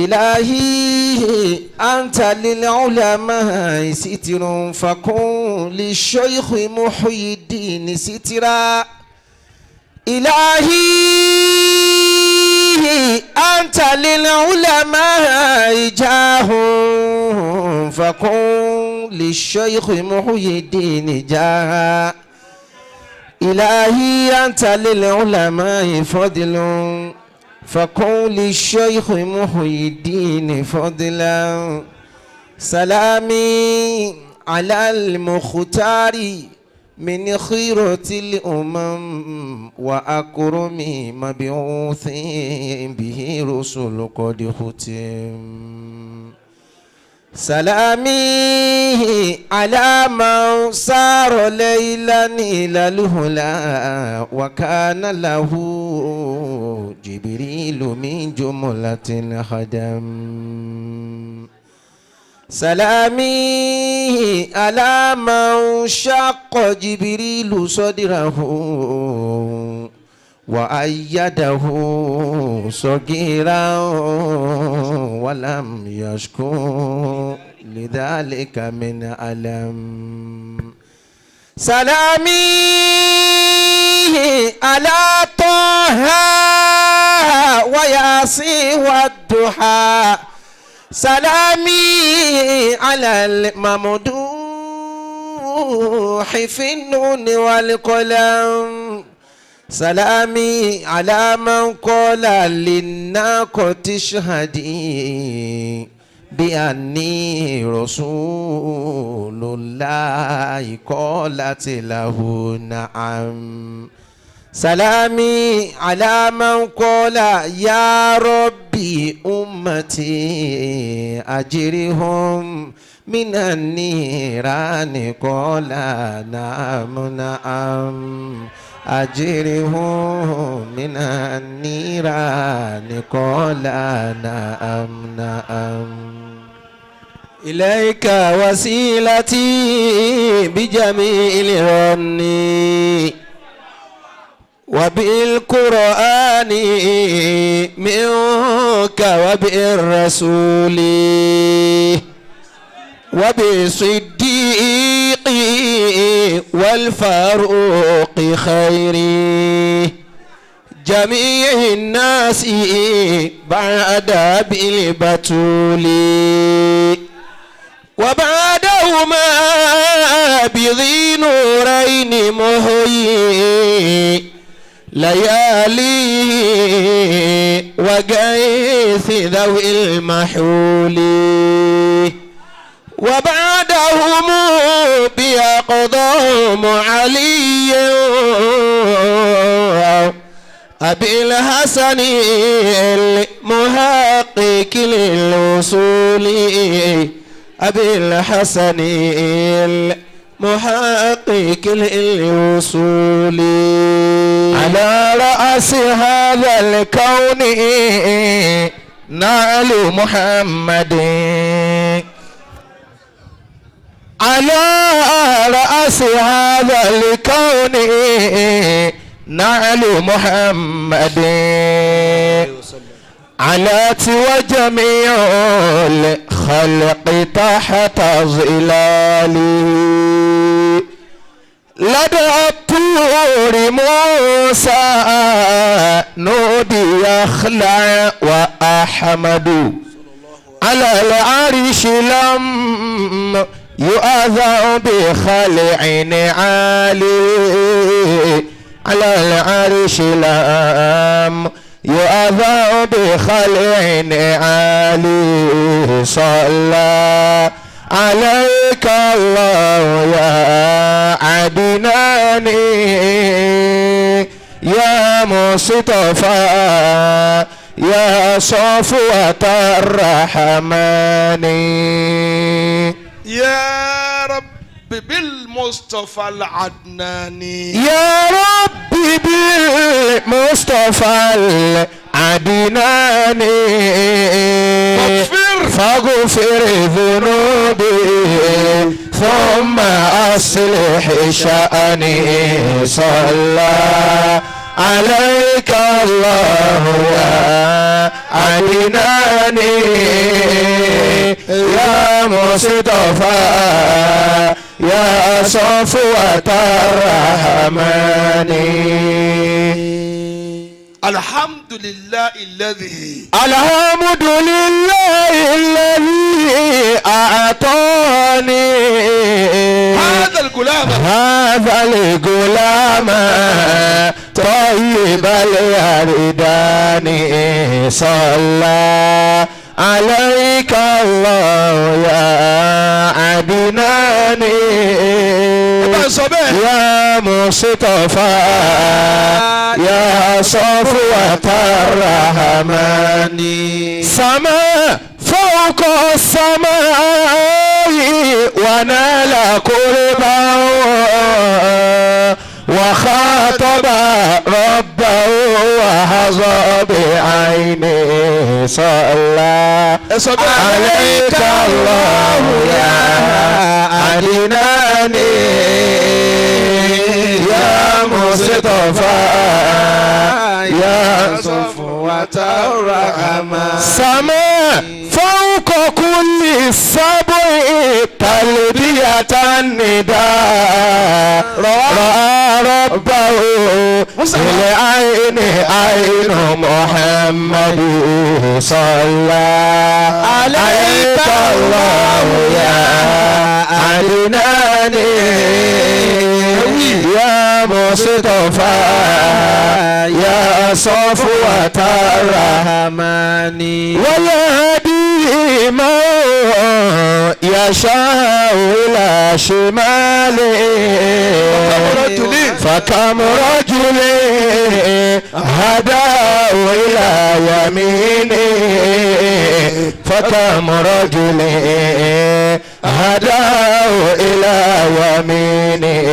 إلهي أنت للعلماء ستر فكن للشيخ محي الدين سترا. إلهي أنت للعلماء جاه فكن للشيخ محي الدين جاها. إلهي أنت للعلماء فضل فكن للشيخ محي الدين فضلا. سلامي على المختار من خيرة الأمم وأكرم مبعوث به رسل قد ختم. سلامي على من سار ليلا إلى الهلا وكان له جبريل من جملة الخدم. سلامي على من شق جبريل صدره وأيده صغيرا ولم يشكو لذلك من ألم. سلامي على طه وياسين والضحى. سلامي على الممدوح في النون والقلم. سلامي على من قال للناقة اشهدي بأني رسول الله قالت له نعم. سلامي على من قال يا ربي أمتي أجرهم من النيران قال نعم نعم. أجرهم من النيران قال نعم نعم. إليك وسيلتي بجميل رني وبالقرآن منك وبالرسول وبصديق والفاروق خيري جميع الناس بعد بالبتول وبعدهما بذي نورين مهيي ليالي وغيث ذوي المحول وبعدهم بأقدام علي أبي الحسن المحقق للوصول أبي الحسن المحقق للوصول. على رأس هذا الكون نعل محمد. على رأس هذا الكون نعل محمد. علات وجميع الخلق تحت ظلاله لدى الطور موسى نودي يخلع وأحمد على العرش لم يؤذى بخلع عالي على العرش لم يؤذى بخلع عالي. صلى عليك الله يا عدناني يا مصطفى يا صفوة الرحمن. يا رب بالمصطفى العدناني يا رب بالمصطفى العدناني فاغفر ذنوبي ثم أصلح شأني. صلى عليك الله يا عدناني يا مصطفى يا صفوة الرحمن. الحمد لله الذي الحمد لله الذي أعطاني هذا الغلام هذا الغلام طيب اليردان. صلى عليك الله يا عدناني يا مصطفى يا صفوة الرحمن. سما فوق السماء ونال قربه وخاطب ربه وحظى بعينه. صلى عليك الله يا عدناني يا مصطفى يا صفوة الرحمن. سما فوق كل سبع تلبية النداء رأى ربه بالعين عين محمد. صلى عليك الله يا عدناني يا مصطفى يا صفوة الرحمن. ويهدي من يشاء إلى شماله فكم رجل هداه إلى يمينه فكم رجل هداه إلى يمينه.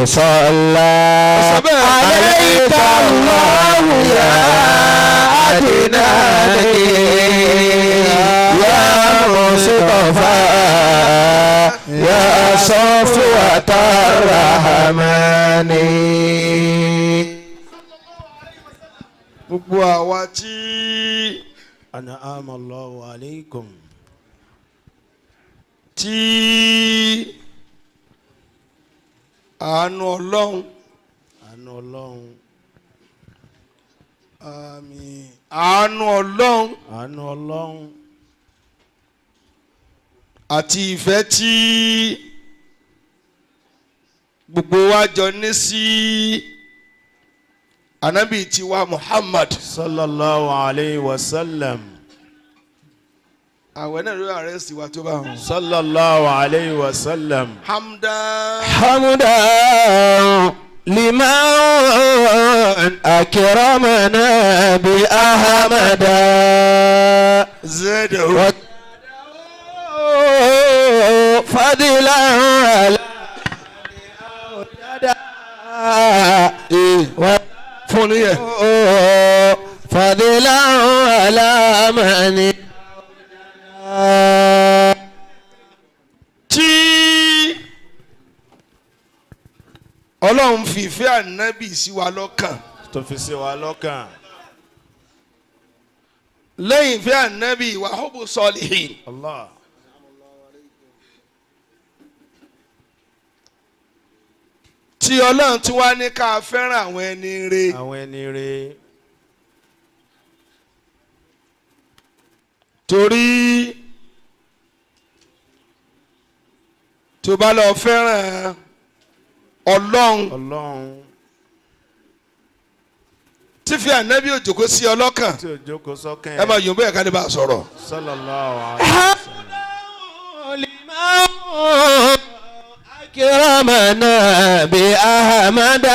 صلى عليك الله يا عدناني يا مصطفى يا صفوة الرحمن. Gbogbo àwa tí An'ama Allahu alaykum tí àánú Ọlọ́run àánú Ọlọ́run àmín àánú Ọlọ́run àánú Ọlọ́run àti ìfẹ́ tí gbogbo wa jọ ní sí Ànábì tiwa Muhammad sallallahu alayhi wa sallam àwẹ̀ náà ló àrẹ́sì wa tó bá wọn. sallallahu alayhi wa sallam hamdan hamdan liman akramana bi ahmada zadahu fadlan ala fún ní yẹ. fadlan ala man. Tí Ọlọ́run fi ìfẹ́ ànábì sí wa lọ́kàn tó fi sí wa lọ́kàn lẹ́yìn ìfẹ́ ànábì wa hubu salihin. Allah Tí Ọlọ́run tí wá ní ká fẹ́ràn àwọn ẹni re àwọn ẹni re torí tó bá lọ fẹ́ràn Ọlọ́run Ọlọ́run tí fi ànábì òjòkó sí ọlọ́kàn tí ò jókòó sọ́kàn ẹ máa yòó bẹ́ẹ̀ ká lè bá a sọ̀rọ̀. sallallahu alayhi wa sallam. أكرمنا بأحمد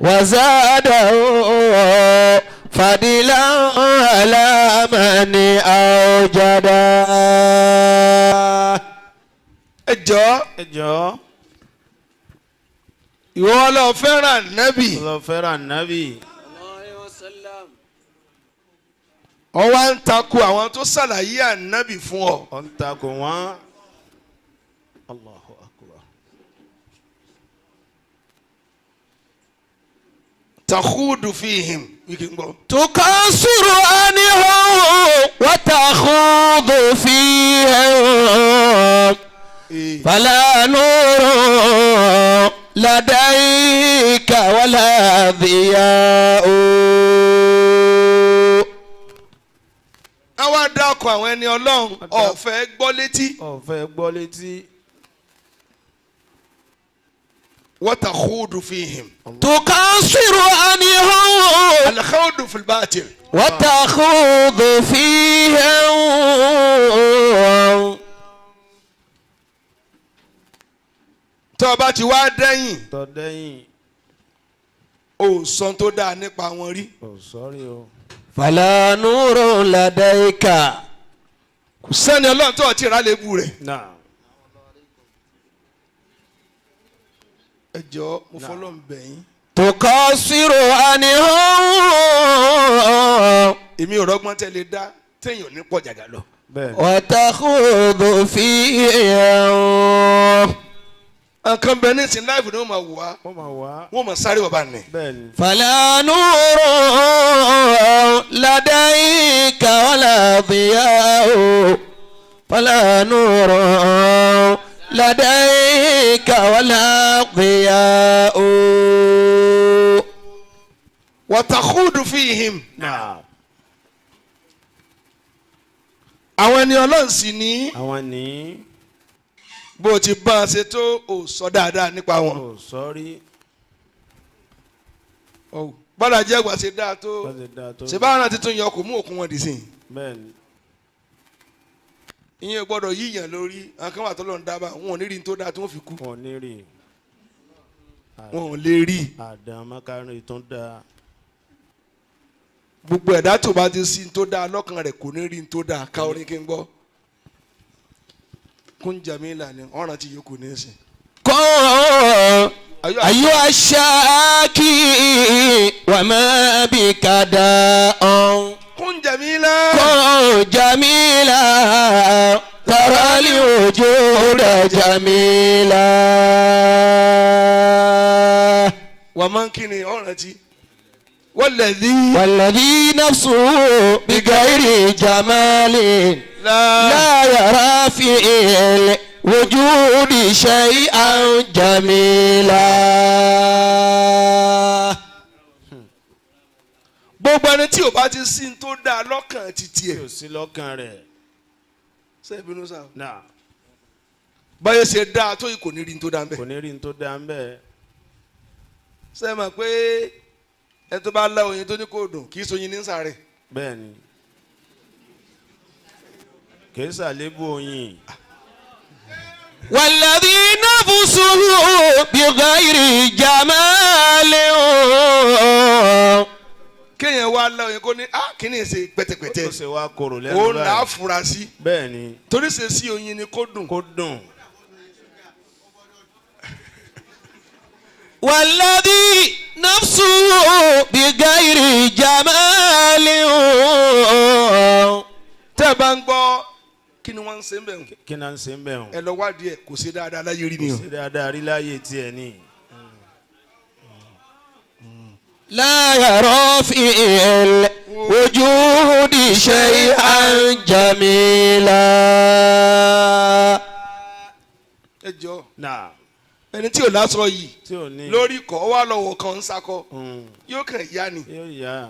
وزاده فضلا على من أوجد. Ẹ jọ̀ọ́ ẹ jọ̀ọ́ ìwọ lọ fẹ́ràn ànábì lọ fẹ́ràn ànábì ó wá ń takò àwọn tó ṣàlàyé ànábì fún ọ. ó ń takò wọ́n. Allahu akbar. Takhudu fihim. تقصر عنه وتخوض فيهم فلا نور لديك ولا ضياء. Àwa dákọ̀ àwọn ẹni Ọlọ́run ọ̀fẹ́ gbọ́ létí. Ọ̀fẹ́ gbọ́ létí. وتخوض فيهم. تقصر عنهم. الخوض في الباطل. وتخوض فيهم. Tó bá ti wá dẹ́yìn. Tó dẹ́yìn. O sọ tó dáa nípa wọn rí. O sọ́rí o. فلا نور لديك. Kò sẹ́ni Ọlọ́run tó ti rà lébù rẹ̀. Náà. Ẹ jọ̀ọ́ mo fọlọ́run bẹ̀ yín. تقصر عنهم. Èmi ò rọ́gbọ́n tẹ́ lè dá téèyàn ní pọ̀ jàgà lọ. Bẹ́ẹ̀ni. وتخوض فيهم. Nǹkan bẹ ní ìsìn láìpẹ́ ni wọ́n máa wà. Wọ́n máa wá. Wọ́n máa sáré wọ̀ bá nì. Bẹ́ẹ̀ni. فلا نور لديك ولا ضياء. فلا نور لديك ولا ضياء. وتخوض فيهم. Náà. Àwọn ẹni Ọlọ́run sì ní. Àwọn ní. Bó o ti bá a ṣe tó o sọ dáadáa nípa wọn. O sọ́rí. Bọ́lá jẹ́ àgbà ṣe dáa tó. Bá ṣe dáa tó. Ṣé báwọn náà ti tún yọ kò mú òkun wọn dì sí. Bẹ́ẹ̀ni. Ìyẹn gbọ́dọ̀ yíyàn lórí àwọn kan wà tó lọ́n dábàá wọn ò ní rí ní tó dáa tí wọ́n fi kú. Wọn ò ní rí. Wọn ò lè rí. Àdàn mọ́kàrin tó dáa. Gbogbo ẹ̀dá tó bá ti sí ní tó dáa lọ́kàn rẹ̀ kò ní rí ní tó dáa ká orin kí n gbọ́. Kún Jamila ni ọ̀ràn ti yòókù ní ìsìn. Kọ́ أيها الشاكي وما بك داء. كن جميلا. كن جميلا ترى الوجود جميلا. ومن كني ọ̀ràn والذي والذي نفسه بغير جمال لا يرى في الوجود شيئا جميلا. Gbogbo ẹni tí o bá ti sí ní tó dáa lọ́kàn títí ẹ̀. Tí o sí lọ́kàn rẹ̀. Ṣé ìbínú sá. Náà. Báyọ̀ ṣe dáa tó yìí kò ní rí ní tó dáa ń bẹ̀. Kò ní rí ní tó dáa ń bẹ̀. Ṣé ẹ mọ̀ pé ẹ tó bá lá oyin tó ní kò dùn kì í soyin ní sàárẹ̀. Bẹ́ẹ̀ni. Kì í sàlébù oyin. والذي نفسه بغير جمال. Kéèyàn wá lá oyin kó ní á kí ni ṣe pẹ̀tẹ̀pẹ̀tẹ̀. Ó ṣe wá korò lẹ́nu báyìí. Òun là á fura sí. Bẹ́ẹ̀ni. Torí ṣe sí oyin ni kó dùn. Kó dùn. والذي نفسه بغير جمال. Tẹ́ ẹ bá ń gbọ́ kí ni wọ́n ń ṣe ń bẹ̀ wọ́n. Kí ni wọ́n ń ṣe ń bẹ̀ wọ́n. Ẹ lọ wádìí ẹ̀ kò sí dáadáa láyé rí ni o. Kò sí dáadáa rí láyé tiẹ̀ ni. لا يرى في الوجود شيئا جميلا. Ẹ jọ. Náà. Ẹni tí ò lásọ yìí tí ò ní lórí kọ́ wá lọ́wọ́ kan ń sakọ yóò kàn yá ni. Yóò yá.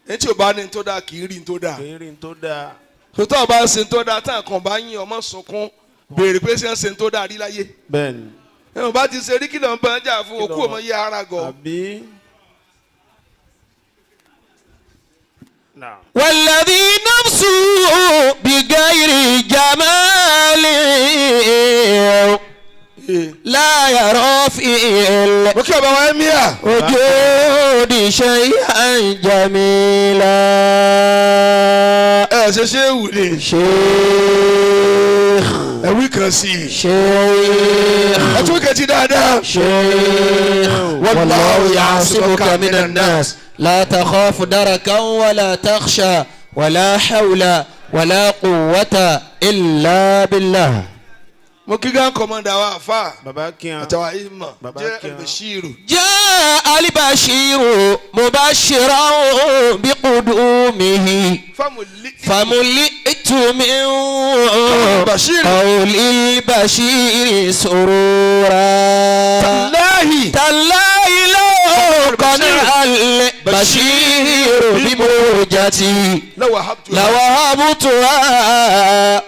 Ẹni tí ò bá ní tó dáa kì í rí ní tó dáa. Kì í rí ní tó dáa. Tòótọ́ bá ń ṣe tó dáa táwọn kan bá yín ọmọ sunkún béèrè pé ṣé ń ṣe tó dáa rí láyé. Bẹ́ẹ̀ni. Ẹ̀wọ̀n bá ti ṣe rí kí ló ń bá ń jà fún òkú ọmọ yẹ ara gọ̀. Àbí. والذي نفسه بغير جمال لا يرى في الوجود شيئا جميلا. Ẹ ṣe ṣé wù ni. شيخ. Ẹ wí kan sí i. شيخ. Ẹ tún kẹ́tì dáadáa. شيخ. والله يعصمك من الناس لا تخاف دركا ولا تخشى ولا حول ولا قوة إلا بالله. Mo kí gan kọ́mọ́dà wa àfa. Baba kíá. Àtàwọn ìmọ̀. Baba Jẹ́ kíá. Albashiru. جاء البشير مبشرا بقدومه Fámùlì. فملئت من Bashir. قول البشير سرورا Tàláhì. تالله لو قنع البشير بموجتي Lọ́wọ́ àbúrò. لوهبتها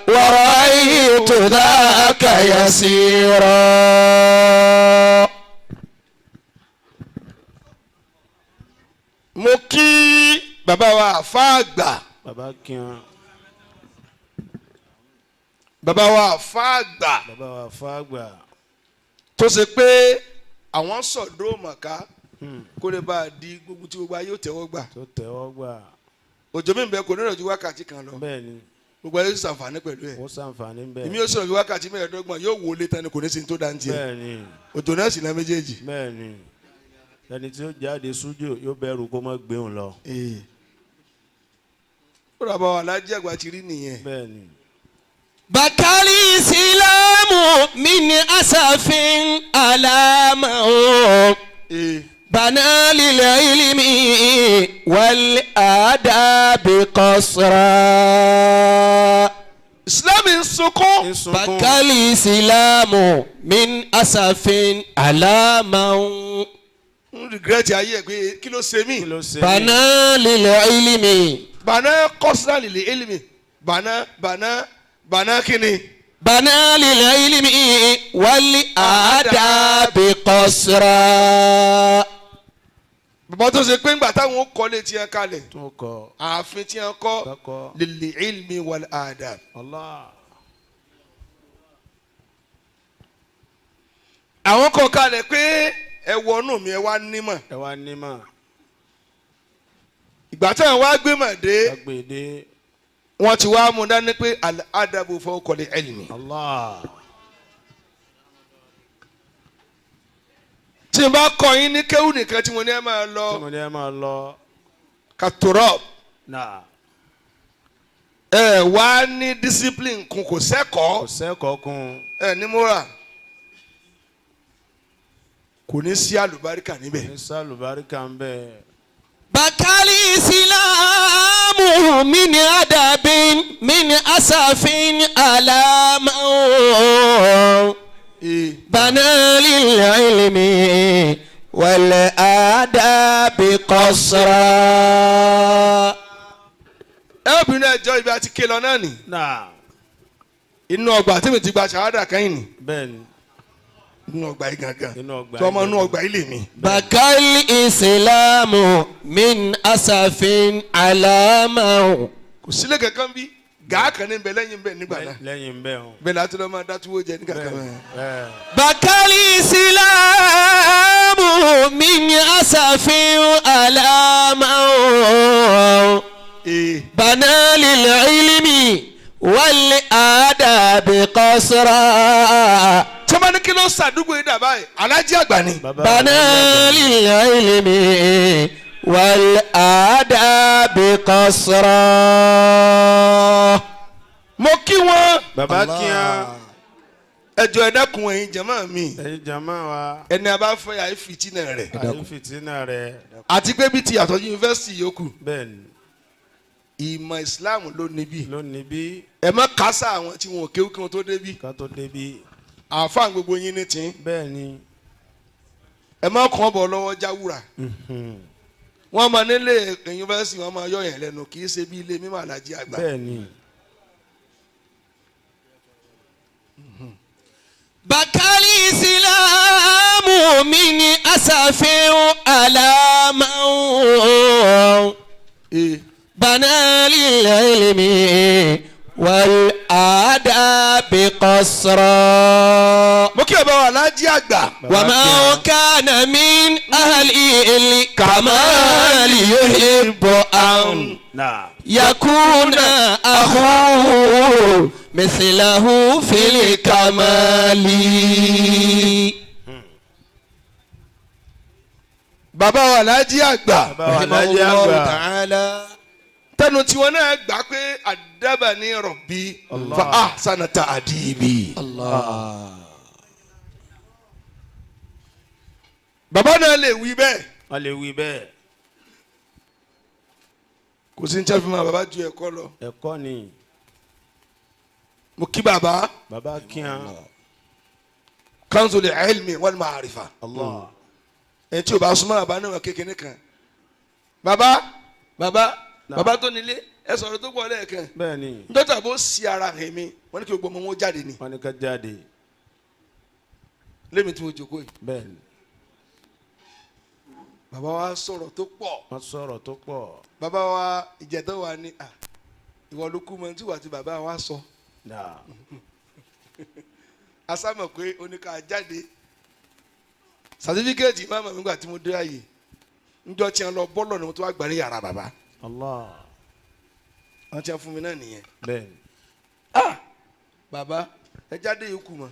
ورأيت ذاك يسيرا. Mo kí bàbá wa àfa àgbà. Baba kíá. Bàbá wa àfa àgbà. Baba wa fàgbà. Tó ṣe pé àwọn sọ̀dọ̀ mọ̀ká kó lè bá a di gbogbo tí gbogbo ayé ò tẹ́wọ́ gbà. Tó tẹ́wọ́ gbà. Òjò mi bẹ kò ní ìrọ̀jú wákàtí kan lọ. Bẹ́ẹ̀ni. Gbogbo ayé ó sì ṣàǹfààní pẹ̀lú ẹ̀. Ó ṣàǹfààní bẹ́ẹ̀. Èmi yóò sọ̀rọ̀ bí wákàtí 25 yóò wọlé tán ni kò ní sin tó dáńtì ẹ̀. Bẹ́ẹ̀ni. Òjò náà sì ná méjèèjì. Bẹ́ẹ̀ni. Ẹni tí ó jáde sújò yóò bẹ̀rù kó má gbé òun lọ. Ó rà bá wa alájí àgbà ti rí nìyẹn. Bẹ́ẹ̀ni. بكالي سلام من أسف على ما بنى للعلم والآداب قصرا. Islam ń sunkún. Ń sunkún. بكالي سلام من أسف على ما Ń regret ayé ẹ̀ pé kí ló ṣe mí. Kí ló ṣe mí? بنى للعلم Bàná kọ́sínà lè ilmi. Bàná bàná bàná kíni. بنى للعلم والآداب قصرا. Bàbá tó ṣe pé ńgbà táwọn ó kọ́lé tiẹ̀ kalẹ̀. Tó kọ. Ààfin tí wọ́n kọ́ Kọ́kọ́. lil ilmi wal adab. Allah. Àwọn kọ̀ kalẹ̀ pé ẹ wọnú mi ẹ wá nímọ̀. Ẹ wá nímọ̀. Ìgbà táwọn wá gbé mọ̀ dé Agbèdé. wọ́n ti wá mú dání pé al adabu fawqa al ilmi. Allah. Tí n bá kọ́ yín ní kéwù nìkan tí mo ní ẹ máa Tí lọ mo ní ẹ máa lọ. kàtúrọ̀ Náà. ẹ wá ní discipline kun kò Kò sẹ́kọ̀ọ́ sẹ́kọ̀ọ́ kún. ẹ ní múra kò ní sí àlùbáríkà níbẹ̀. Ní sálùbáríkà ń bẹ. بكالي سلام من أدب من أسف على ما بنى للعلم والآداب قصرا. Ẹ obìnrin ẹjọ́ ibi àti ké lọ náà nì Náà. inú ọgbà tí mi ti gba ṣàhádà kẹ́yìn nì Bẹ́ẹ̀ni. inú ọgbà yìí gangan Inú ọgbà tí ọmọ yìí inú ọgbà yìí lè mi. بكى الإسلام من أسف على ما Kò sílé kankan bí gàá kan ní bẹ lẹ́yìn bẹ́ẹ̀ nígbà náà Lẹ́yìn bẹ́ẹ̀ o. bẹ́ẹ̀ láti lọ́ máa dátúwó jẹ nígbà kan náà. Bẹ́ẹ̀. بكى الإسلام من أسف على ما بنى للعلم والآداب قصرا. Tí wọ́n bá ní kí ló ṣàdúgbò yìí dà báyìí alájí àgbà ni. Bàbá بنى للعلم والآداب قصرا. Mo kí wọn Bàbá kíá. ẹjọ́ ẹ dákun ẹ̀yin jàmáà mi Ẹ̀yin jàmáà wa. ẹni a bá fẹ́ yà fìtínà rẹ̀ Àyè fìtínà rẹ̀. àti pé bí ti yàtọ̀ yunifásitì yòókù Bẹ́ẹ̀ni. ìmọ̀ Islam ló níbí Ló ní bí ẹ má kásá àwọn tí wọn ò kéwú kí wọn tó débí ká tó débí. àáfàá gbogbo yín ní tìǹ Bẹ́ẹ̀ni. ẹ má kàn bọ̀ lọ́wọ́ jáwúrà wọ́n máa nílé yunifásitì wọ́n máa yọ yẹn lẹ́nu kì í ṣe bí ilé mímọ́ alájí àgbà. Bẹ́ẹ̀ni. بكى الإسلام من أسف على ما بنى للعلم والآداب قصرا. Mo kí ọba wa alájí àgbà. وما كان من أهل الكمال يحب أن Náà. يكون أخوه مثله في الكمال. Bàbá wa alájí àgbà. Bàbá wa alájí àgbà. تعالى. Tẹnu tiwọn náà gbà pé àdábà ní rọ̀bì fa ahsana ta'dibi. Allah. Bàbá náà lè wí bẹ́ẹ̀. Wọ́n lè wí bẹ́ẹ̀. Kò sí ní tí a fi máa bàbá ju ẹ̀kọ́ lọ. Ẹ̀kọ́ ni. Mo kí bàbá. Bàbá kíá. Kanzul ilmi wal ma'rifa. Allah. Ẹ tí o bá súnmọ́ bàbá náà kékeré kan. Bàbá bàbá bàbá tó nílé ẹ sọ̀rọ̀ tó gbọ́ lẹ́ẹ̀kan. Bẹ́ẹ̀ ni. Dọ́tà bó si ara rẹ̀ mi wọ́n ní kí gbogbo ọmọ wọn jáde ni. Wọ́n ní ká jáde. Lémi tí mo jókòó yìí. Bẹ́ẹ̀ ni. Bàbá wa sọ̀rọ̀ tó pọ̀. Wọ́n sọ̀rọ̀ tó pọ̀. Bàbá wa ìjẹ̀tọ̀ wa ni à ìwọ ló kú mọ tí wà tí bàbá wa sọ. A sábà pé oníkà jáde. Sàtífíkẹ́ẹ̀tì máma mi gbà tí mo dé àyè. Njọ́ tí a lọ bọ́lọ̀ ni mo tó wá gbà ní yàrá bàbá. Allah. Wọ́n ti fún mi náà nìyẹn. Bẹ́ẹ̀ni. Ah bàbá ẹ jáde yìí kù mọ́.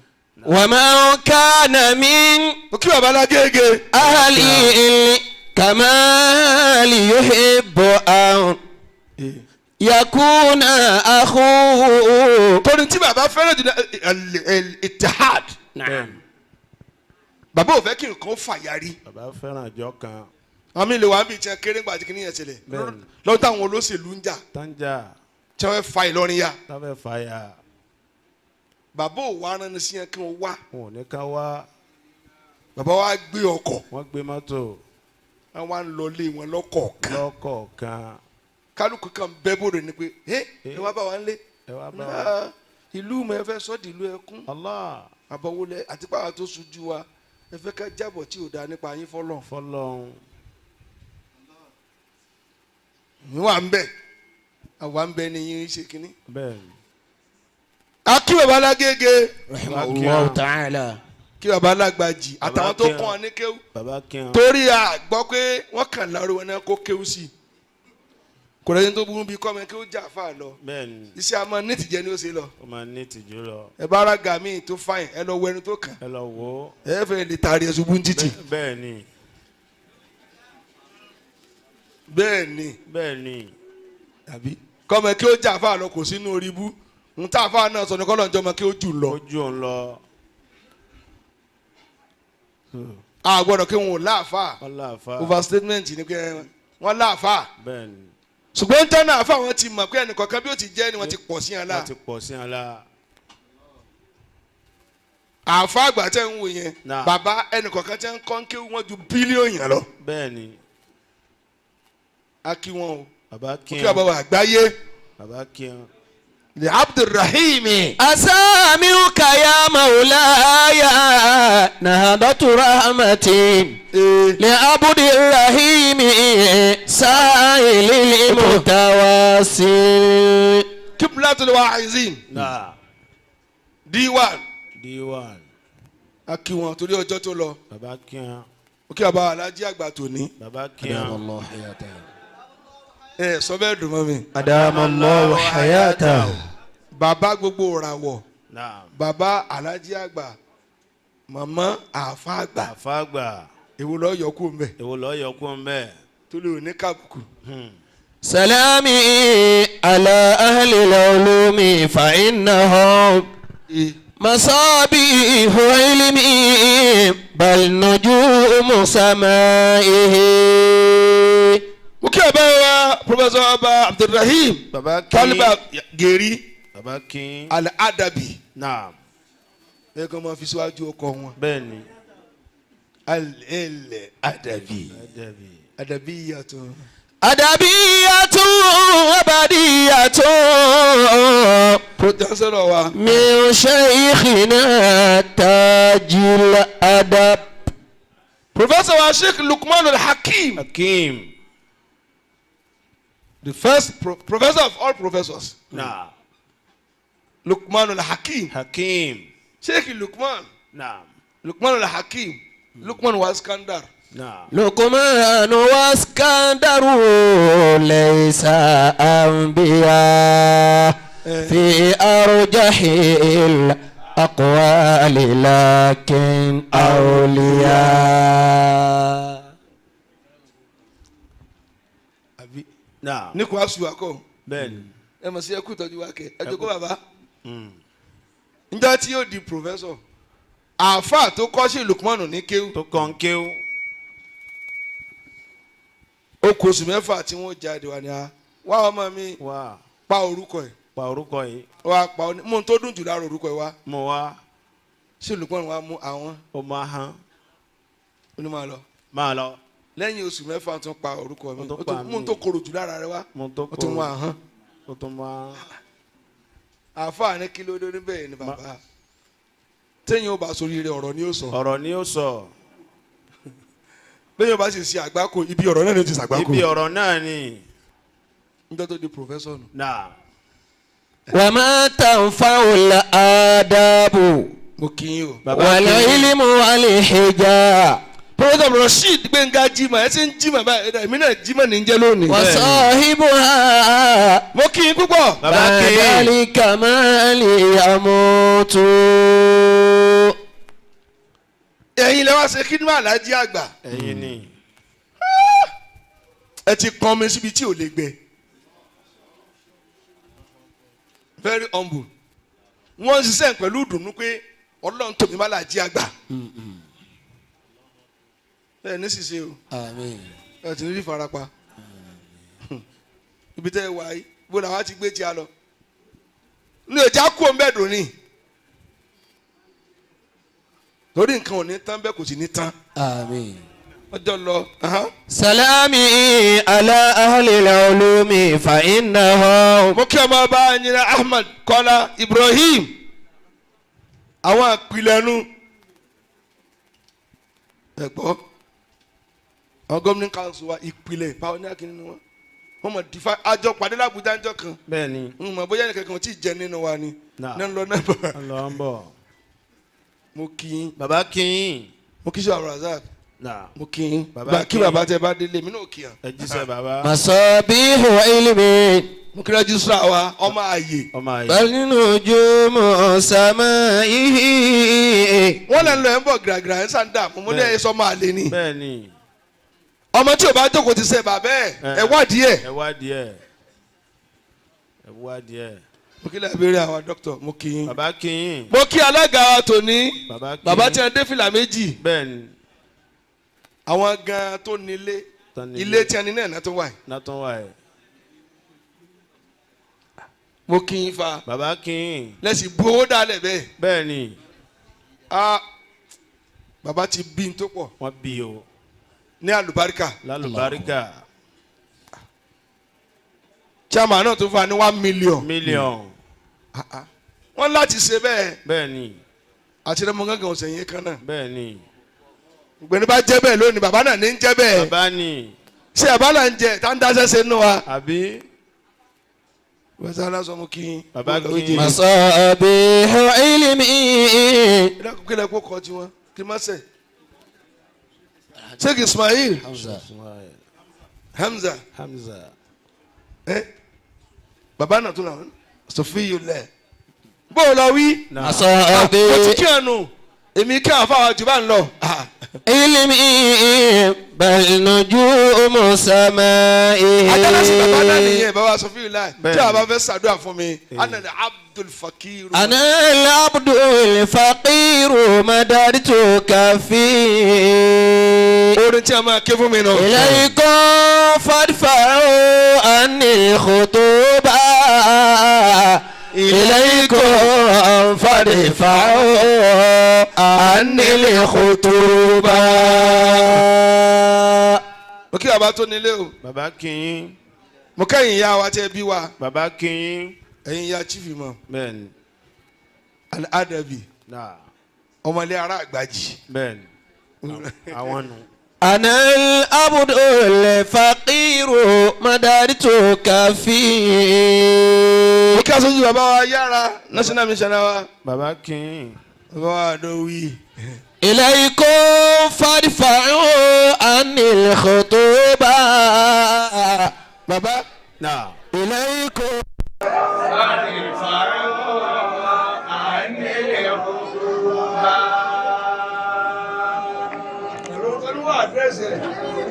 Wa man kana min. Mo kí bàbá lágége. Ahli kamali yuhibbu an yakuna akhuhu. Torí tí bàbá fẹ́ràn jù ní al-ittihad. Naam. Bàbá ò fẹ́ kí nǹkan fàyàrí. Bàbá fẹ́ràn àjọ kan. Àmì lè wà á bí tiẹ̀ kéré ńgbà tí kìnìyàn ṣẹlẹ̀. Lọ́dún táwọn olóṣèlú ń jà. Tánjà. Tí wọ́n fa Ìlọrin ya. Táfẹ́ fa ya. Bàbá ò wá rán ni sí yẹn kí wọ́n wá. Wọn ò ní ká wá. Bàbá wa gbé ọkọ̀. Wọ́n gbé mọ́tò. Wọ́n wá ń lọ lé wọn lọ́kọ̀ọ̀kan. Lọ́kọ̀ọ̀kan. Kálukú kan bẹ́ bòrò ni pé ẹ wá bá wa ń lé. Ẹ wá bá wa. Ìlú mi ẹ fẹ́ sọ́ di ìlú ẹkún. Allah. Àbọ̀wọlẹ̀ àti pàwọn tó sojú wa ẹ fẹ́ ká jábọ̀ tí ò dáa nípa yín fọlọ́n. Fọlọ́n. Mi wà ń bẹ̀ àwa ń bẹ ní yín ṣe kínní. Bẹ́ẹ̀ni. A kí baba Lágége. Rahimahullahu ta'ala. Kí baba Lágbàjì àtàwọn tó kàn án ní kéwú. Baba kíá. Torí a gbọ́ pé wọ́n kàn láró wọn náà kó kéwú sí i. Kò lẹ́yìn tó burú bíi kọ́mọ kéwú jà fà lọ. Bẹ́ẹ̀ni. Iṣẹ́ a máa ní tìjẹ́ ni ó ṣe lọ. Ó máa ní tìjú lọ. Ẹ bá ara gàmí tó fàyìn ẹ lọ wọ ẹni tó kàn. Ẹ lọ wò ó. Ẹ fẹ́ lè taari ẹ̀sùn bú títì. Bẹ́ẹ̀ni. Bẹ́ẹ̀ni. Bẹ́ẹ̀ni. Àbí kọ́mọ kí ó jà fà lọ kò sínú orí bú n tá àfa náà sọ ní kọ́lọ̀ ń jọmọ kí ó jù lọ. Ó jù ń lọ. A gbọ́dọ̀ kí wọn ò láàfà. Wọ́n láàfà. Overstatement ni pé wọ́n láàfà. Bẹ́ẹ̀ni. Ṣùgbọ́n tẹ́nà àfa wọn ti mọ̀ pé ẹnìkọ̀ọ̀kan bí ó ti jẹ́ ni wọ́n ti pọ̀ sí yẹn la. Wọ́n ti pọ̀ sí yẹn la. Àfa àgbà tẹ́ ń wò yẹn bàbá ẹnìkọ̀ọ̀kan tẹ́ ń kọ́ ń kéwú wọn ju bílíọ̀nù yẹn lọ. Bẹ́ẹ̀ni. A kí wọn o. Bàbá kí wọn. Kí bàbá wa àgbáyé. Bàbá kí wọn. Li Abdulrahimi. Asamiuka ya maulaya nahadatu rahmatin li Abdulrahimi sa'ilil mutawasil. Kiblatul wa'izin. Naa. D1. D1. A kí wọn torí ọjọ́ tó lọ. Bàbá kí wọn. Ó kí bàbá Alájí àgbà tòní. Bàbá kí wọn. Ẹ sọ bẹ́ẹ̀ dùn mọ́ mi. Adamallahu hayatahu. Bàbá gbogbo ràwọ̀. Naam. Bàbá Alájí àgbà màmá àfa àgbà. Àfa àgbà. Èwo ló yọ kú mbẹ. Èwo ló yọ kú mbẹ. Tó lè ní kábùkù. Salami ala ahli al-ulumi fa innahum masabihu ilmi bal nujumu samaihi. Mo kí ọba wa Professor Ọba Abdulrahim Taliba Geri Bàbá kí Al-Adabi. Naam. Ẹ kàn máa fi síwájú ọkọ wọn. Bẹ́ẹ̀ni. Al-Adabi. Adabi. Adabi yàtọ̀. Adabi yàtọ̀ abadi yàtọ̀. Protestant wa. Min shaykhina tajil adab. Professor wa Sheikh Lukman Al-Hakim. Hakim. The first professor of all professors. Nah. Lukman Al-Hakim. Hakim. Sheikh Lukman. Nah. Lukman Al-Hakim. Lukman wa Iskandar. Nah. Lukman wa Iskandaru laysa anbiya fi arjahil aqwali lakin awliya. Abi Ní kò aṣù akọ. Bẹ́ẹ̀ni. Ẹ mọ̀ sí ẹ kú ìtọ́jú wa kẹ. Ẹ jókòó bàbá. Njẹ́ tí yóò di professor. Àáfàá tó kọ́ sí Lukmanu ní kéwú. Tó kàn kéwú. Ó kù oṣù mẹ́fà tí wọ́n jáde wá ní a. Wá ọmọ mi. Wá. Pa orúkọ ẹ̀. Pa orúkọ yìí. Wá pa ọ ní. Mú un tó dùn jù lára orúkọ ẹ̀ wá. Mo wá. Sí Lukmanu wa mú àwọn. Ó máa hán. Ó ní máa lọ. Máa lọ. Lẹ́yìn oṣù mẹ́fà tún pa orúkọ mi. Ó tún pa Mú un tó korò jù lára rẹ wá. Mo tó Ó tún mú ahọ́n. Ó tún mú ahọ́n. Àáfàá ní kí ló dé níbẹ̀ ni bàbá. Téèyàn ó bá sórí rẹ ọ̀rọ̀ ni ó sọ. Ọ̀rọ̀ ni ó sọ. Béèyàn bá sì ṣe àgbákò ibi ọ̀rọ̀ náà ni ó ti ṣàgbákò. Ibi ọ̀rọ̀ náà ni. Níjọ́ tó di professor nù. Náà. وما تنفع الآداب Mo kí yín o. والعلم والحجاب Professor Rasheed Gbénga Jimoh ẹ ti ń Jimoh báyìí èmi náà Jimoh ní jẹ́ lónìí. وصاحبها Mo kí yín púpọ̀. Bàbá kí بعد yín. الكمال يموت. Ẹ̀yin lẹ wá ṣe kí ní Alhaji àgbà. Ẹ̀yin ni. Ẹ ti pọn mi síbi tí ò lè gbẹ. Very humble. Wọ́n ń ṣiṣẹ́ pẹ̀lú ìdùnnú pé Ọlọ́run tòmí má Alhaji àgbà. Ẹ ní ṣìṣe o. Àmín. Ẹ ti rí farapa. Ibi tẹ́ ẹ wà yìí, bó làwa ti gbé tí a lọ. Ní ọjà kú òun bẹ́ẹ̀ dùn ní. Torí nǹkan ò ní tán bẹ́ẹ̀ kò sì ní tán. Àmín. Ọjọ́ lọ. سلامي على أهل العلوم فإنهم Mo kí ọmọ ọba Anyina Ahmed Kọ́lá Ibrahim. Àwọn àpilẹ̀nu. Ẹ gbọ́. Àwọn gómìnà council wa ìpìlẹ̀ pioneer kìíní ni wọ́n. Wọ́n mọ̀ dífá àjọ pàdé l'Àbújá ńjọ́ kan. Bẹ́ẹ̀ni. N mọ̀ bóyá ẹnìkan kan ò tí ì jẹ nínú wa ni. Náà. Ní lọ náà bọ̀. Ń lọ ń bọ̀. Mo kí yín. Bàbá kí yín. Mo kí sọ Abdulrasaq. Náà. Mo kí yín. Bàbá Bá kí kí yín. bàbá tẹ bá délé mi náà kí yàn. Ẹ jíṣẹ́ bàbá. مصابيح علم Mo kí rẹ́jísírà wa ọmọ àyè. Ọmọ àyè. بل نجوم سمائه Wọ́n lẹ́nu lọ ẹ̀ ń bọ̀ gìràgìrà ẹ̀ ń sàn dà mo ní ẹ̀ sọ ọmọ àlè ni. Bẹ́ẹ̀ni. Ọmọ tí o bá jókòó ti ṣe bàbá ẹ̀ ẹ̀ wádìí ẹ̀. Ẹ wádìí ẹ̀. Ẹ wádìí ẹ̀. Mo kí lẹ́ẹ̀bẹ̀rẹ̀ àwọn dókítà mo kí yín. Bàbá kí yín. Mo kí alága wa tòní. Bàbá kí Bàbá yín. tí a dé fìlà méjì. Bẹ́ẹ̀ni. Àwọn gan tó nílé. Tán nílé. Ilé tí a ní náà náà tó wà yìí. Látọ̀ wà ẹ̀. Mo kí yín fa. Bàbá kí yín. Lẹ́sìn bu owó dálẹ̀ bẹ́ẹ̀. Bẹ́ẹ̀ni. Ah, bàbá ti bí n tó pọ̀ Wọ́n bí o. ní àlùbáríkà. Lálùbáríkà. Chairman náà tó fún wa ní 1 million. Mílíọ̀n. Wọ́n láti ṣe bẹ́ẹ̀. Bẹ́ẹ̀ni. Àti ẹ̀rọ gángan ọ̀sẹ̀ yẹn kan náà. Bẹ́ẹ̀ni. Ìgbẹ́ni bá jẹ́ bẹ́ẹ̀ lónìí bàbá náà ní ń jẹ́ bẹ́ẹ̀. Bàbá ni. Ṣé bàbá náà ń jẹ tá ń dáṣẹ́ ṣe nù wa. Àbí. Wọ́n sá sọ mo kí yín. Bàbá kí yín. مصابيح علم Kí lẹ kó kọ tiwọn kí n má ṣe. Sheikh Ismail Hamza. Hamza. Bàbá náà tún náà Sofiyulẹ. Bó o lọ wí. Náà. Mo ti مصابيح kí ẹnu. Èmi kí àwọn afáwọn jù bá ń lọ. علم بل نجوم سمائه Ajálàsí bàbá náà nìyẹn bàbá Sofiyulẹ. Tí Bẹ́ẹ̀ni. a bá fẹ́ ṣàdúrà fún mi, Ana ni Abdul Fakir. أنا العبد الفقير مددت كفي Orin tí a máa ké fún mi nù. إليكم فادفعوا عني الخطوبة إليكم فادفعوا عني الخطوبة Mo kí bàbá tó nílé o. Bàbá kí yín. Mo kẹ́yìn ìyá wa tẹ́ bí wa. Bàbá kí yín. Ẹ̀yin ìyá chief imam. Bẹ́ẹ̀ni. Al-Adabi. Náà. Ọmọlé ara àgbàjì. Bẹ́ẹ̀ni. Àwọn nù. أنا العبد الفقير مددت كفي Mo kí aṣojú bàbá wa yára national mission wa. Bàbá kí yín. Bàbá wa Adówí. إليكم فادفعوا عني الخطوبة Bàbá. Náà. إليكم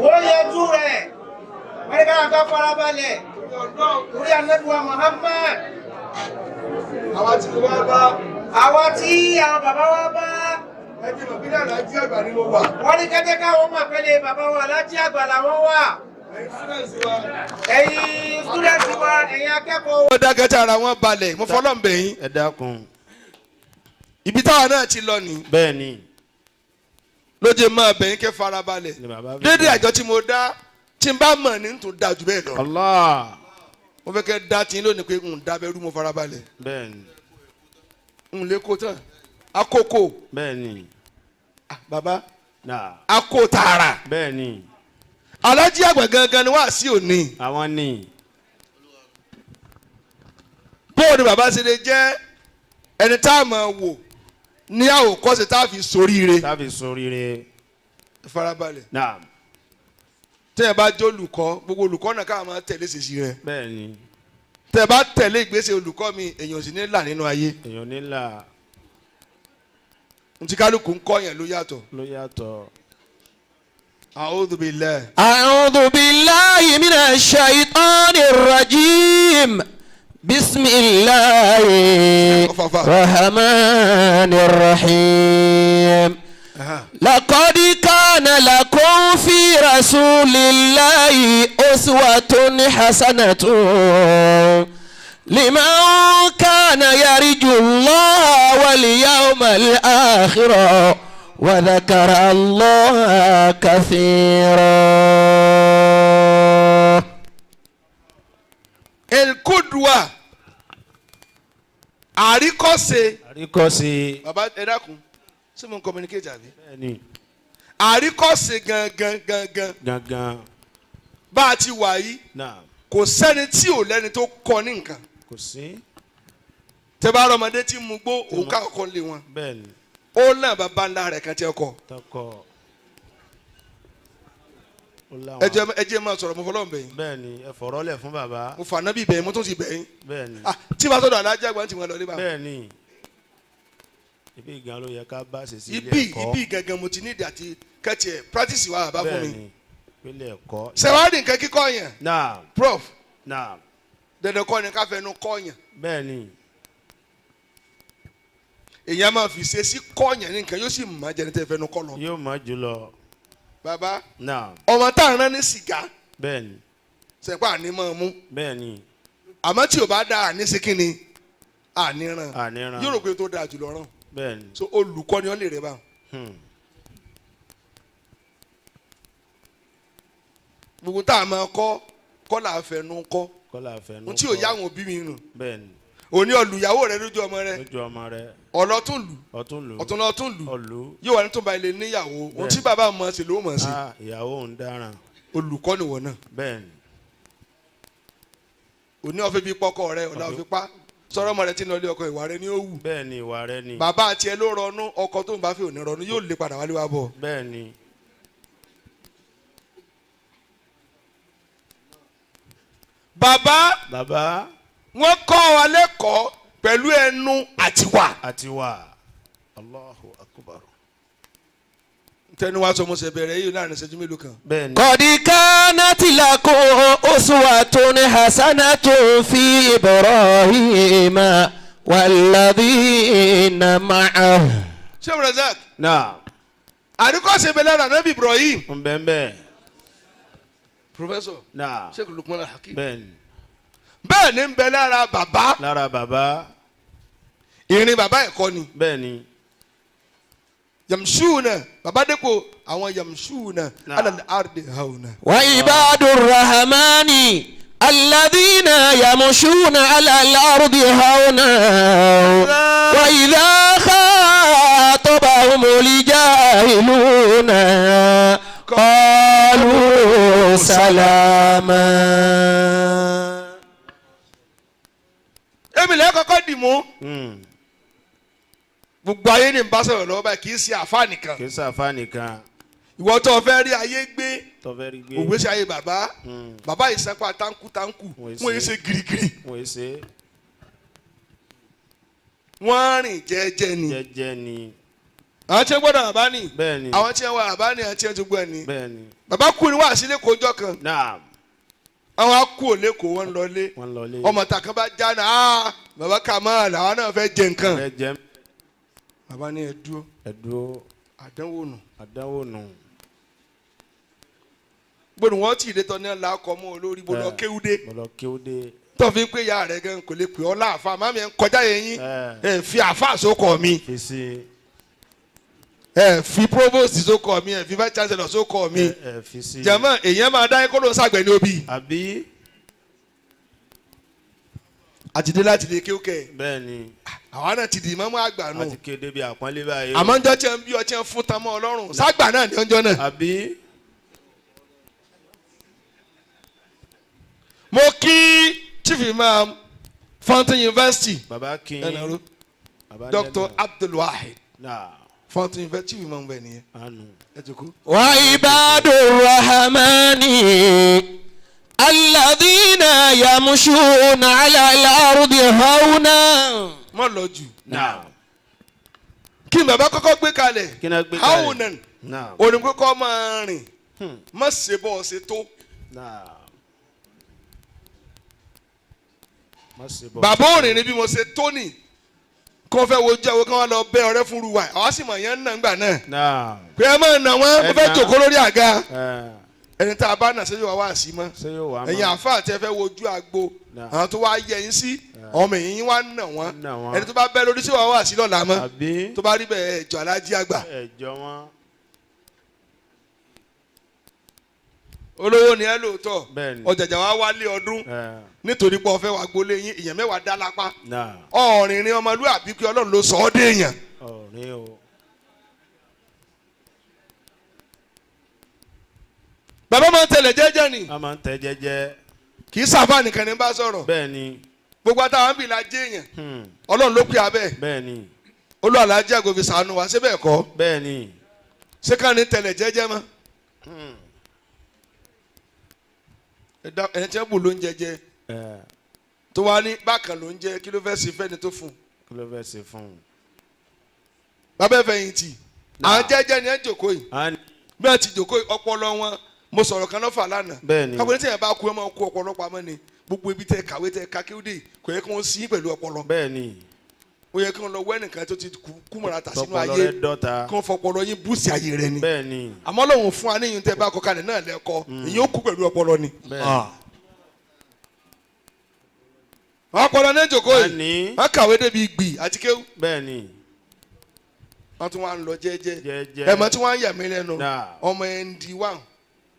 Wọ́n yẹjú rẹ̀ wọ́n Wọ́n ní káwọn kan farabalẹ̀. Torí Ànábì wa Muhammad. Àwa tí mo wá bá. Àwa tí àwọn bàbá wa bá. Ẹ ti mọ̀ bí Alhaji Àgbà ni mo wà. Wọ́n ní kẹ́jẹ́ káwọn mọ̀ pé lè bàbá wa Alhaji Àgbà làwọn wà. Ẹ̀yin students wa. Ẹ̀yin students wa, ẹ̀yin akẹ́kọ̀ọ́ wa. Wọ́n dákẹ́ tí ara wọn balẹ̀, mo fọlọ́ ń bẹ̀ yín. Ẹ dákun. Ibi táwa náà ti lọ nìyí. Bẹ́ẹ̀ ni. Lóye máa bẹ̀ yín kẹ́ farabalẹ̀. Ni bàbá fi Dédé àjọ tí mo dá tí n bá mọ̀ ní n tún da jù bẹ́ẹ̀ lọ. Allah. Mo fẹ́ kẹ́ dá tí n lónìí pé n dábẹ́rú mo farabalẹ̀. Bẹ́ẹ̀ ni. N lè kó tán. Akókò. Bẹ́ẹ̀ ni. Bàbá. Náà. Akó tààrà. Bẹ́ẹ̀ ni. Alhaji Àgbà gangan ni wá sí òní. Àwọn ni. Bóò ni bàbá ṣe lè jẹ́ ẹni tá a máa wò ní àwòkọ́ṣe tá a fi soríire. Tá a fi soríire. Farabalẹ̀. Náà. Tẹ́ ẹ bá jẹ́ olùkọ́, gbogbo olùkọ́ náà ká máa tẹ̀lé ṣèṣì rẹ̀. Bẹ́ẹ̀ ni. Tẹ́ ẹ bá tẹ̀lé ìgbésẹ̀ olùkọ́ mi, èèyàn sì ní là nínú ayé. Èèyàn ní là. Ntí kálukú ń kọ́ yẹn ló yàtọ̀. Ló yàtọ̀. A'udhu billahi. A'udhu billahi minash shaitanir rajim. Bismillahir rahmanir rahim. لقد كان لكم في رسول الله أسوة حسنة لمن كان يرجو الله واليوم الآخر وذكر الله كثيرا. El-Qudwa àríkọ́ṣe. Àríkọ́ṣe. Bàbá ẹ dákun, ṣé mo ń communicate àbí? Bẹ́ẹ̀ni. Àríkọ́ṣe gangan gangan. Gangan. Bá a ti wà yìí. Náà. Kò sẹ́ni tí ò lẹ́ni tó kọ́ ní nǹkan. Kò sí. Tẹ́ bá rọmọdé tí mu gbó òun ká ọkọ lé wọn. Bẹ́ẹ̀ni. Ó náà bàbá ńlá rẹ̀ kan tí ẹ kọ. Tọkọ. Ẹ jẹ́ máa sọ̀rọ̀ mo fọlọ́ bẹ̀ yín. Bẹ́ẹ̀ni, ẹ fọ̀rọ̀ lẹ̀ fún bàbá. Mo fà nábì bẹ̀ yín, mo tún ti bẹ̀ yín. Bẹ́ẹ̀ni. Tí bá sọ̀rọ̀ Alhaji Àgbà tí wọ́n lọ lé bàbá. Bẹ́ẹ̀ni. Ibi gan ló yẹ ká bá ṣe sí ilé ẹ̀kọ́. Ibi gangan mo ti ní ìdí àti kẹ́tì ẹ̀ practice wa bàbá fún mi. Bẹ́ẹ̀ni, ilé ẹ̀kọ́. Ṣẹ̀wádìí nǹkan kíkọ́ yẹn. Náà. Prof. Náà. Dandan kọ́ ni ká fẹnu kọ́ yẹn. Bẹ́ẹ̀ni. Èyàn máa fi ṣe sí kọ́ yẹn ní nǹkan yóò sì mọ̀ jẹ́ni tẹ́ fẹnu kọ́ lọ. Yóò mọ̀ jùlọ. Bàbá. Náà. Ọmọ tá à ń rán ní sìgá. Bẹ́ẹ̀ni. Sẹ̀pá àní máa mú. Bẹ́ẹ̀ni. Àmọ́ tí o bá dá àní sí kíni àní ràn. Àní ràn. Yóò rò pé tó dáa jùlọ ràn. Bẹ́ẹ̀ni. So olùkọ́ ni wọ́n lè rẹ̀ bá. Gbogbo tá a máa kọ́ kọ́ là á fẹnu kọ́. Kọ́ là á fẹnu kọ́. Ohun tí ò yá àwọn òbí mi nù. Bẹ́ẹ̀ni. Òní ọ̀lùyàwó rẹ lójú ọmọ rẹ. Lójú ọmọ rẹ. Ọ̀lọ́tún lù. Ọ̀tún lù. Ọ̀tún lọ́tún lù. Ọ̀lù. Yóò wà ní tó ba ilé níyàwó. Ohun tí bàbá mọ̀ sí ló mọ̀ sí. Ìyàwó ń dáràn. Olùkọ́ ni wọ́n náà. Bẹ́ẹ̀ni. Òní ọ̀fẹ́ bíi pọ́kọ rẹ ọ̀la òfin pa. Sọ̀rọ̀ ọmọ rẹ ti lọ ilé ọkọ ìwà rẹ ni ó wù. Bẹ́ẹ̀ni ìwà rẹ ni. Bàbá àti ẹ ló rọnú ọkọ tó ń bá fi òní rọnú yóò lè padà wálé wá bọ̀. Bẹ́ẹ̀ni. Bàbá. Bàbá. Wọ́n kọ́ wa lẹ́kọ̀ọ́ pẹ̀lú ẹnu àtiwà. Àtiwà. Allahu akbar. Tẹnu wa sọ mo ṣe bẹ̀rẹ̀ yìí láàrin ìṣẹ́jú mélòó kan. Bẹ́ẹ̀ni. Qad kanat lakum uswatun hasanatun fi Ibrahima walladhina ma'ahu. Ṣé Razak? Náà. Àríkọ́ṣe bẹ lára Ànábì Ibrahim. Nbẹ̀nbẹ̀. Professor. Náà. Sheikh Lukman Al-Hakim. Bẹ́ẹ̀ni. Bẹ́ẹ̀ ni ń bẹ lára bàbá. Lára bàbá. Ìrìn bàbá ẹ̀kọ́ ni. Bẹ́ẹ̀ni. Yamshuna bàbá dẹ́kọ̀ àwọn yamshuna alal ardi hauna. Wa ibadur rahmani alladhina yamshuna alal ardi hauna wa idha khatabahumul jahiluna qalu salama. Èmi lè kọ́kọ́ dì mú. Gbogbo ayé ní bá sọ̀rọ̀ lọ́wọ́ báyìí kì í ṣe àfa nìkan. Kì í ṣe àfa nìkan. Ìwọ tó fẹ́ rí ayé gbé. Tó fẹ́ rí gbé. Òwe ṣe ayé bàbá. Bàbá ìsapá táǹkù táǹkù. Wọ́n yé ṣe girigiri. Wọ́n yé ṣe. Wọ́n rìn jẹ́jẹ́ ni. Jẹ́jẹ́ ni. Àwọn tí wọ́n gbọ́dọ̀ bàbá ni. Bẹ́ẹ̀ni. Àwọn tí wọ́n wà bàbá ni àti ẹni tó gbọ́ ẹni. Bẹ́ẹ̀ni. Bàbá kú ni wá sílé kojọ́ kan. Naam. Àwọn akú òlékòó wọn lọlé. Ọmọ tàkàn bá já náà bàbá Kamal àwọn náà fẹ́ jẹ nǹkan. Bàbá ní ẹ dúró. Ẹ dúró. Àdánwò nù. Àdánwò nù. Gbọ́dọ̀ wọ́n ti ìdẹ́tọ̀ ní ọ̀la ọkọ̀ mọ́ olórí bọ́lọ̀ kéwúdé. Bọ́lọ̀ kéwúdé. Tó fi ń pè ya rẹ̀ gan kò lè pè ọ́ láàfa màmí ẹ̀ ń kọjá yẹn yín ẹ̀ fi àfa sókọ̀ mi. Fi sí. Ẹ̀ fi provost sókọ̀ mi ẹ̀ fi vice chancellor sókọ̀ mi. Ẹ̀ fi sí. Jẹ̀mọ́ èèyàn máa dá kó ló ń sàgbẹ̀ ní obì. Àbí. Àtidé láti lè kéwúkẹ́. Bẹ́ẹ̀ni. Àwa náà ti di ìmáàmù àgbà nù. Àti kéde bí àpọ́nlé báyìí. Àmọ́ njọ́ tí ń bí ọtí ń fún tamọ́ Ọlọ́run ságbà náà ní ọjọ́ náà. Àbí. Mo kí Chief Imam Fountain University. Baba King. Dr. Abdulwahid. Fountain University Chief Imam bẹ́ẹ̀ nìyẹn. Ẹ jókòó. Wa ibadur rahmani alladhina yamshuna ala al-ardi hawna. Má lọ jù. Kí ni bàbá kọ́kọ́ gbé kalẹ̀? Kí ni gbé kalẹ̀? Hawnan. Onígbé kọ́ máa rìn. Má ṣe bọ́ ọ ṣe tó. Bàbá òrìn ni bí mo ṣe tó nì kó fẹ́ wojú àwọn kan wá lọ bẹ́ ọ̀rẹ́ fún ruwa àwa sì mọ̀ yẹn ń nà ńgbà náà pé ẹ máa nà wọ́n mo fẹ́ jòkó lórí àga ẹni tá a bá nà sẹ́yìn wá wá sí mọ́ ẹ̀yin àáfàá tẹ́ fẹ́ wojú àgbo àwọn tó wá yẹ yín sí ọmọ yín wá nà wọ́n ẹni tó bá bẹ́ lórí sí wá wá sí lọ́la mọ́ tó bá rí bẹ́ẹ̀ ẹ̀jọ̀ alájí àgbà. Olówó ni ẹ lóòótọ́ ọ̀jàjà wa wálé ọdún nítorí pé ọ̀fẹ́ wa gbolé yín èèyàn mẹ́wàá dá lápá ọ̀rìnrìn ọmọlúwàbí pé Ọlọ́run ló sọ ọ́ dé èèyàn. Bàbá máa ń tẹ̀lé jẹ́jẹ́ ni. A máa ń tẹ̀ jẹ́jẹ́. Kì í sáfà nìkan ní bá sọ̀rọ̀. Bẹ́ẹ̀ni. Gbogbo àtàwọn bìlà jẹ́ èèyàn Ọlọ́run ló pè abẹ́. Bẹ́ẹ̀ni. Olú àlàájì àgọ́ fi ṣàánú wa ṣé bẹ́ẹ̀ kọ́. Bẹ́ẹ̀ni. Ṣé ká ní tẹ̀lé jẹ́jẹ́ mọ́? Ẹni tí wọ́n bù ló ń jẹjẹ tó wá ní bákan ló ń jẹ kí ló fẹ́ ṣe fẹ́ni tó fún un. Kí ló fẹ́ ṣe fún un. Bàbá ẹ fẹ̀yìntì àwọn jẹ́jẹ́ ni ẹ jòkó yìí bí wọ́n ti jòkó yìí ọpọlọ wọn mo sọ̀rọ̀ kan lọ́fà lánàá. Bẹ́ẹ̀ni. Kápẹ́ tí yẹn bá kú ẹ máa kú ọpọlọ pamọ́ ni gbogbo ibi tẹ kàwé tẹ kakéwdé kò yẹ kí wọ́n sí pẹ̀lú ọpọlọ. Bẹ́ẹ̀ni. Ó yẹ kí wọ́n lọ wẹ́ nìkan tó ti kú mọ̀ra tà sínú ayé kí wọ́n fọpọlọ yín búùsì ayé rẹ ni. Bẹ́ẹ̀ni. Àmọ́ lòun fún wa níyìn tẹ́ bá kọ kalẹ̀ náà lẹ́kọ́ ìyẹn ó kú pẹ̀lú ọpọlọ ni. Ọpọlọ ní jòkó yìí wọ́n kàwé débi gbì àti kéwù. Bẹ́ẹ̀ni. Wọ́n tún wá ń lọ jẹ́jẹ́ ẹ̀mọ́ tí wọ́n ń yà mí lẹ́nu ọmọ ẹ̀ǹdí wà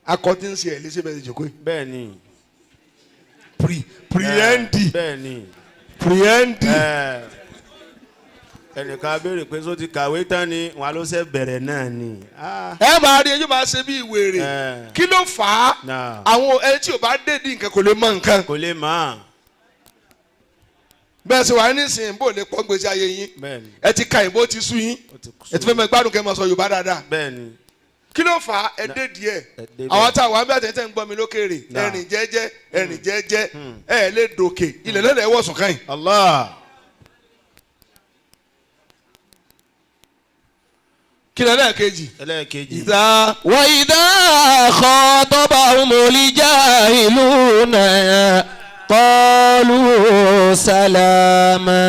akọ tí ń ṣe ẹ̀ léṣe bẹ́ẹ̀ jòkó yìí. Bẹ́ẹ̀ni. Pre-ND. Bẹ́ẹ̀ni. Pre-ND. Ẹnìkan béèrè pé só ti kàwé tán ni wọn ló ṣe bẹ̀rẹ̀ náà ni. Ẹ máa rí ẹjọ́ máa ṣe bí ìwèrè kí ló fà á àwọn ẹni tí ò bá dé di nǹkan kò lè mọ nǹkan. Kò lè mọ̀. Bẹ́ẹ̀ sì wà nísìnyí bó lè pọ́ gbèsè ayé yín ẹ ti ka ìbò ti sú yín ẹ ti fẹ́ mọ gbádùn kẹ́ mọ sọ Yorùbá dáadáa. Bẹ́ẹ̀ni. Kí ló fà á ẹ dé díẹ̀ àwọn táwọn àbí àtẹ̀tẹ̀ ń gbọ́ mi lókèrè ẹ̀rìn jẹ́jẹ́ ẹ̀rìn jẹ́jẹ́ ẹ̀ lè dòkè ilẹ̀ lọ́lẹ̀ wọ̀sùn káyìn. Allah. Kí ni ẹlẹ́ẹ̀kejì. Ẹlẹ́ẹ̀kejì. Ìdá. Wa idha khatabahumul jahiluna qalu salama.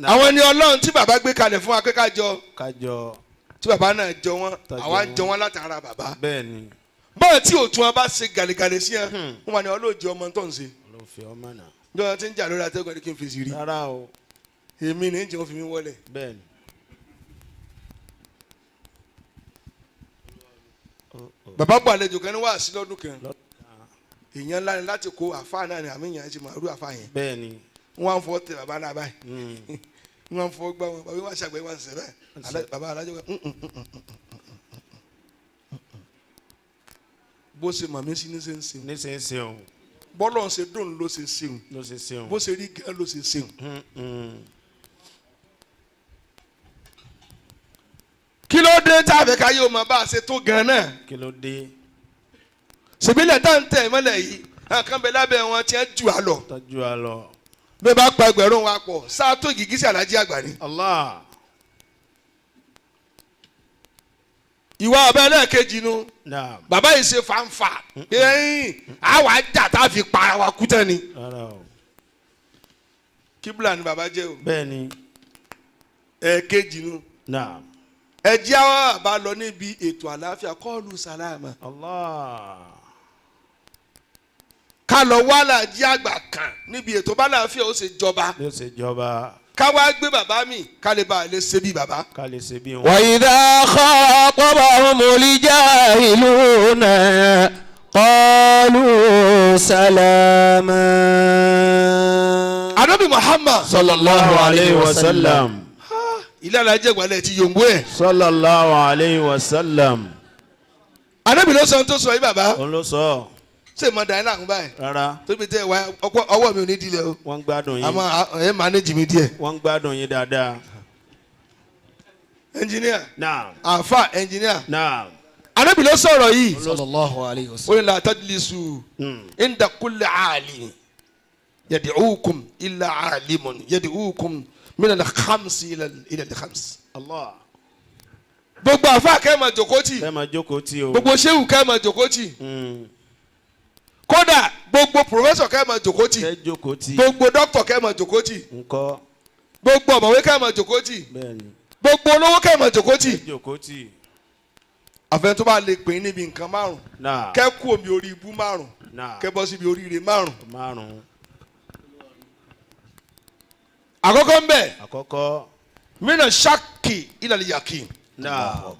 Àwọn ẹni Ọlọ́run tí bàbá gbé kalẹ̀ fún wa pé ká jọ. Ká jọ. Tí bàbá náà jọ wọ́n àwa ń jọ wọ́n látara bàbá. Bẹ́ẹ̀ni. Báwo tí òtún wọn bá ṣe gàlégàlé sí ẹ wọn wà ní ọlọ́ọ̀jì ọmọ tó ń ṣe. Ọlọ́ọ̀fẹ́ ọmọ náà. Njọ́ ti ń jà lórí atẹ́gùn ẹni kí n fèsì rí. Rárá o. Èmi ní jẹun fi mi wọlé. Bẹ́ẹ̀ni. Bàbá gbàlejò kan ní wàásí lọ́dún kan. Èèyàn ńlá ni láti kó àfáà náà ni àmì ìyàn ti máa rú àfáà yẹn. Bẹ́ẹ̀ni. Wọ́n á fọ tẹ bàbá náà báyìí. Wọ́n á fọ gbá wọn bàbá wọn ṣàgbẹ́ wọn ṣẹ̀ báyìí. Bàbá alájọ kan. Bó ṣe màmí sí ní ṣe ń ṣeun. Ní ṣe ń ṣeun. Bọ́lọ̀ ń ṣe dùn ló ṣe ṣeun. Ló ṣe ṣeun. Bó ṣe rí gan ló ṣe ṣeun. Kí ló dé tá a fẹ́ ká yóò máa bá a ṣe tó gan náà. Kí ló dé. Ṣèbílẹ̀ tá ń tẹ̀ mọ́lẹ̀ yìí nǹkan bẹ lábẹ́ wọn tí wọ́n jù á lọ. Tọ́jú á lọ. Bẹ́ẹ̀ bá pa ẹgbẹ̀rún wa pọ̀ sáà tó gìgísẹ̀ alájí àgbà ni. Allah. Ìwà ọbẹ̀ ẹlẹ́ẹ̀kejì nu. Bàbá yìí ṣe fanfa. Ẹ̀yìn àwa jà tá a fi para wa kú tán ni. Kíbla ni bàbá jẹ́ o. Bẹ́ẹ̀ni. Ẹ̀ẹ̀kejì nu. Ẹ jẹ́ àwọn àbá lọ níbi ètò àlàáfíà kọ́ọ̀lù sàlámà. Allah. Ká lọ wá làjí àgbà kan níbi ètò bá làáfíà ó ṣe jọba. Ó ṣe jọba. Ká wá gbé bàbá mi ká lè bá a lè ṣe bí bàbá. Ká lè ṣe bí wọn. Wa idha khatabahumul jahiluna qalu salama. Ànábì Muhammad. Sallallahu alayhi wa sallam. Ilé alájẹ ìgbàlẹ̀ ti yòǹgbó ẹ̀. Sallallahu alayhi wa sallam. Ànábì ló sọ ohun tó sọ yìí bàbá. Òun ló sọ. Ṣé ìmọ̀ dàní làwọn báyìí. Rárá. Tóbi tẹ wá ọwọ́ mi ò ní dilẹ̀ o. Wọ́n ń gbádùn yín. Àmọ́ ẹ manage mi díẹ̀. Wọ́n ń gbádùn yín dáadáa. Ẹnjìníà. Naam. Àǹfà ẹnjìníà. Naam. Ànábì ló sọ̀rọ̀ yìí. Sallallahu alayhi wa sallam. Ó ní la tajlisu inda kulli alim yad'ukum illa alimun yad'ukum min al-khamsi ila al-khams. Allah. Gbogbo àfa kẹ́ máa jókòó tì. Kẹ́ máa jókòó tì o. Gbogbo sehu kẹ́ máa jókòó tì. Kódà gbogbo pòfẹ́sọ̀ kẹ́ máa jókòó tì. Kẹ́ jókòó tì. Gbogbo dókítà kẹ́ máa jókòó tì. Ńkọ́. Gbogbo ọ̀mọ̀wé kẹ́ máa jókòó tì. Bẹ́ẹ̀ni. Gbogbo olówó kẹ́ máa jókòó tì. Kẹ́ jókòó tì. Àfẹn tó bá lè pè é níbi nǹkan márùn. Náà. Kẹ́ kú omi orí ibú márùn. Náà. Kẹ́ bọ́ síbi oríire márùn. Márùn. Àkọ́kọ́ ń bẹ̀. Àkọ́kọ́. Mina ṣáàkì ilal yaqin. Náà.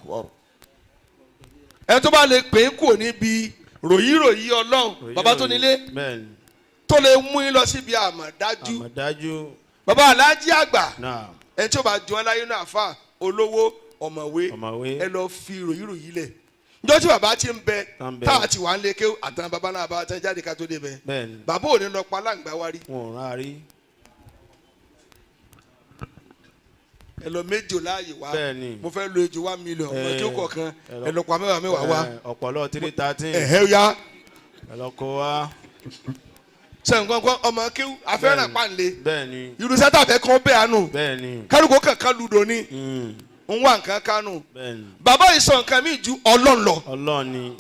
Ẹni tó bá lè pè é kúrò níbi ròyìnròyìn Ọlọ́run bàbá tó nílé Bẹ́ẹ̀ni. tó lè mú yín lọ síbi àmọ̀dájú. Àmọ̀dájú. Bàbá aláàjì àgbà. Náà. Ẹni tí ó bá jọ láyé náà fà olówó ọ̀mọ̀wé Ọ̀mọ̀wé. Ẹ lọ fi ròyìnròyìn lẹ̀. Njọ́ tí bàbá ti ń bẹ Tá ń bẹ. táà ti wà ń lé kéwù àtàn bàbá náà bá tẹ́ jáde ká tó dé bẹ. Bẹ́ẹ̀ni. Bàbá ò ní lọ pa aláǹgbá wa rí. Wọn ò rán a rí. Ẹ lọ méjò láàyè wá. Bẹ́ẹ̀ni. Mo fẹ́ lo ejò 1 million. Ọmọ kí ó kọ̀ọ̀kan ẹ ẹ lọ pa mẹ́wàá mẹ́wàá wá. Ọ̀pọ̀lọ́ 313. Ẹ̀hẹ́ ya. Ẹ lọ kó wa. Sẹ́yìn kankan ọmọ kéwù afẹ́ràn pàǹlẹ̀. Bẹ́ẹ̀ni. Irúṣẹ́ tàbẹ́ kan bẹ́ẹ̀ àánú. Bẹ́ẹ̀ni. Kálukó kankan ludo ni. Ń wá nǹkan kánú. Bẹ́ẹ̀ni. Bàbá yìí sọ nǹkan mi ju Ọlọ́run lọ. Ọlọ́run ni.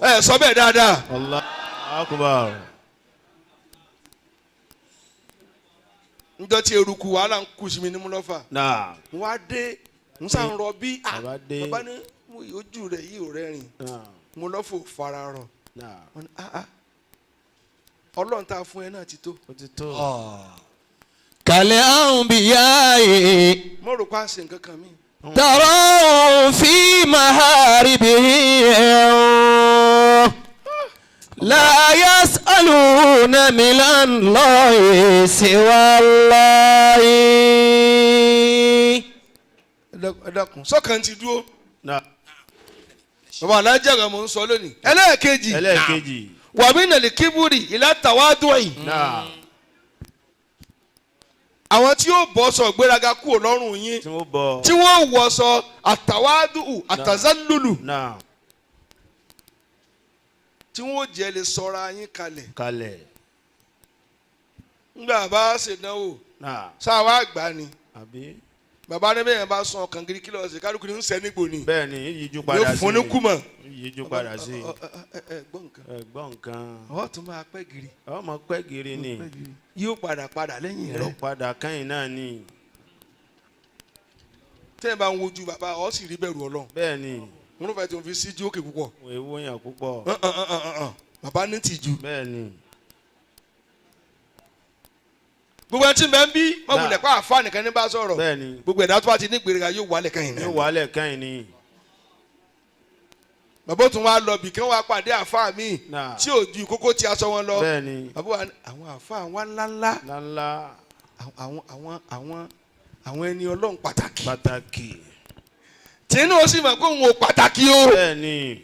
Ẹ sọ bẹ́ẹ̀ dáadáa. Allahu Akbar. Njọ́ tí eruku wàhálà ń kú sí mi ní múlọ́fà. Náà. Mo wá dé, mo sá ń rọ bí. Bàbá dé. Bàbá ní ojú rẹ̀ yìí ò rẹ́rìn. Náà. Mo lọ́fọ̀ fara rọ̀. Náà. Wọ́n ní Ọlọ́run tá a fún ẹ náà ti tó. Ó ti tó. Kal anbiya'i. Mo rò pa ṣe nǹkan kan mi. Taraw fi maharibihim. La yas'aluna min Allahi siwa Allahi. Ẹ dákun sọ́kàn ti dúró. Náà. Bàbá alájà kan mò ń sọ lónìí. Ẹlẹ́ẹ̀kejì. Ẹlẹ́ẹ̀kejì. Wa minal kiburi ila tawadu'i. Náà. Àwọn tí yóò bọ́ sọ gbéraga kúrò lọ́rùn yín. Tí wọ́n bọ̀. Tí wọ́n wọ̀ sọ àtàwádùú àtàzálùlù. Náà. Tí wọ́n jẹ́ lè sọra yín kalẹ̀. Kalẹ̀. Ngbà bá ṣèdánwò. Náà. Sáà wá gbà ni. Àbí. Bàbá ní bẹ́ẹ̀ bá sọ ọkàn gírí kílọ̀ ọ̀sẹ̀ kálukú ní ń sẹ́ nígbò ni. Bẹ́ẹ̀ni yíjú padà Yóò sí. fún ní kùmọ̀. Yíjú padà sí. Ẹ gbọ́ nǹkan. Ẹ gbọ́ nǹkan. Ọ̀ tún máa pẹ́ gírí. Ọmọ pẹ́ gírí ni. Yóò padà padà lẹ́yìn Yóò rẹ̀. padà kẹ́yìn náà ni. Tẹ́ ẹ bá ń wojú bàbá ọ sì rí bẹ̀rù Ọlọ́run. Bẹ́ẹ̀ni. Mo ló fẹ́ tí mo fi síjú òkè púpọ̀. Wọ́n ewu yàn púpọ̀. Bàbá ní tìjú. Bẹ́ẹ̀ni. Gbogbo ẹni tí ń bẹ ń bí wọ́n wulẹ̀ pa àfa nìkan ní bá sọ̀rọ̀. Bẹ́ẹ̀ni. Gbogbo ẹ̀dá tó bá ti ní ìgbéraga yóò wálẹ̀ kẹ́yìn náà. Yóò wálẹ̀ kẹ́yìn ni. Bàbá tún wá lọ bì kí wọ́n wá pàdé àfa mi Náà. tí ò ju kókó tí aṣọ wọn lọ. Bẹ́ẹ̀ni. Bàbá wa ní àwọn àfa wa ńláńlá. Ńláńlá. Àwọn ẹni Ọlọ́run pàtàkì. Pàtàkì. Tìǹbù ó sì mọ̀ pé òun ò pàtàkì o. Bẹ́ẹ̀ni.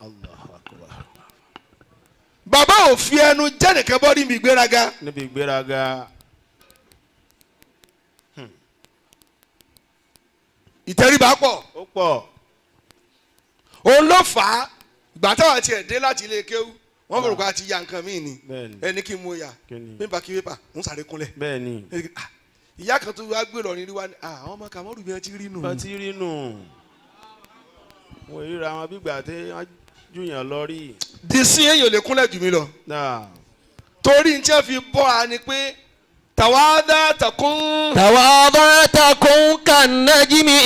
Allahu Akbar. Bàbá ò fi ẹnu jẹ́ nìkan bọ́ níbi ìgbéraga. Níbi ìgbéraga. Ìtẹríba pọ̀. Ó pọ̀. Òun ló fà á ìgbà táwọn tiẹ̀ dé láti ilé kéwú wọ́n fòrò pé a ti ya nǹkan míì ni. Bẹ́ẹ̀ni. Ẹni kí n mú ya Kí ni? mímba kí pépà ń sáré kúnlẹ̀. Bẹ́ẹ̀ni. Ìyá kan tó wá gbé lọ́rin rí wa ni àwọn ọmọ Kàmọ́rù bí wọ́n ti rí nù. Wọ́n ti rí nù. Wọ́n ríra wọn bí gbà tí wọ́n júyàn lọ rí. Di sí èèyàn ò lè kúnlẹ̀ jù mí lọ. Torí ní tí wọ́n fi bọ́ a ni pé tàwádà takún. Tàwádà takún kànájìmí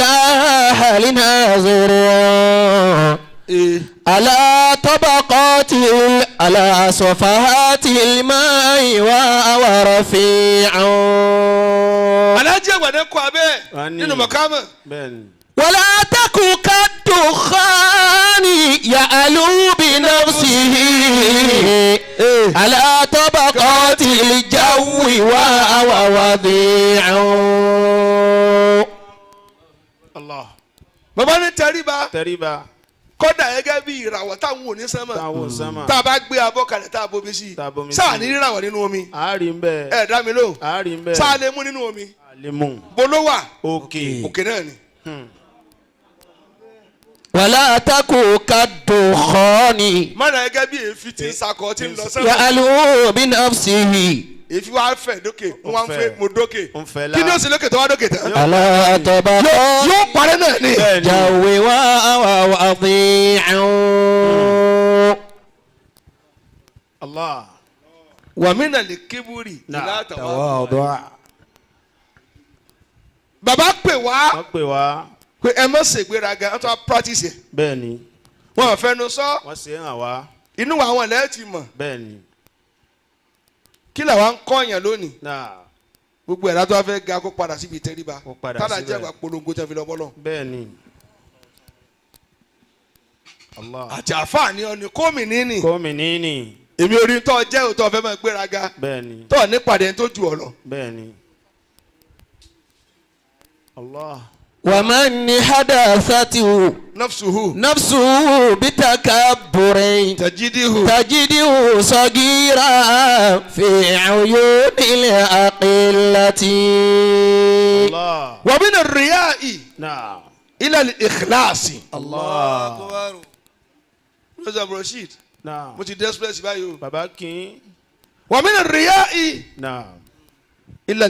láhàlínà zòrò. على طبقات على صفحات الماء ورفيع. Alájẹ ìwàdí kọ abẹ́ nínú mọ̀kámọ̀. ولا تك كالدخان يعلو بنفسه على طبقات الجو ووضيع. الله. Bàbá ní tẹríba. Tẹríba. Kódà gẹ́gẹ́ bí ìràwọ̀ táwọn ò ní sánmọ̀ tá a bá gbé abọ́ kalẹ̀ tá a bomi sí i sáà ní ríràwọ̀ nínú omi. Àárín bẹ́ẹ̀. Ẹ dá mi lóhùn. Àárín bẹ́ẹ̀. Sáà lè mú nínú omi. A lè mú. Bolo wà. Òkè. Òkè náà ni. Wàlá takò kaddukhani. Mọ̀nà gẹ́gẹ́ bí èéfín ti ń sakọ tí ń lọ sánmọ̀. Ya'lu bi nafsihi. Èéfín wa fẹ̀ dókè wọ́n fẹ́ mo dókè. Ń Kí ni ó sì lókè tó wá dókè tán? Ala tabaqat. Yóò parẹ́ náà ni. Jawi wa wadi'u. Allah. Wa mina al-kibri ila tawadu. Bàbá pè wá. Wọ́n pè wá. Pé ẹ má ṣègbéraga, wọ́n tún wá practice ẹ̀. Bẹ́ẹ̀ni. Wọ́n fẹnu sọ. Wọ́n ṣe é hàn wá. Inú àwọn ilẹ̀ ti mọ̀. Bẹ́ẹ̀ni. Kí làwa ń kọ́yàn lónìí. Gbogbo ẹ̀dá tó wá fẹ́ ga kó padà síbi ìtẹríba. Kó padà Tálà síbẹ̀. jẹ́ àgbà polongo tẹ́ fi lọ bọ́lọ̀. Bẹ́ẹ̀ni. Allah. Àti àfààní ọ̀nì kómì níní. Kómì níní. Èmi orí tó jẹ́ òótọ́ fẹ́ máa gbéraga. Bẹ́ẹ̀ni. Tó nípàdé tó ju ọ lọ. Bẹ́ẹ̀ni. Allah. ومن حدثته نفسه نفسه بتكبر تجده تجده صغيرا في عيون الأقلة. الله. ومن الرياء نعم إلى الإخلاص. الله أكبر. Mr. Rashid. نعم. Mo ti desperate báyìí o. Bàbá kí. ومن الرياء نعم إلى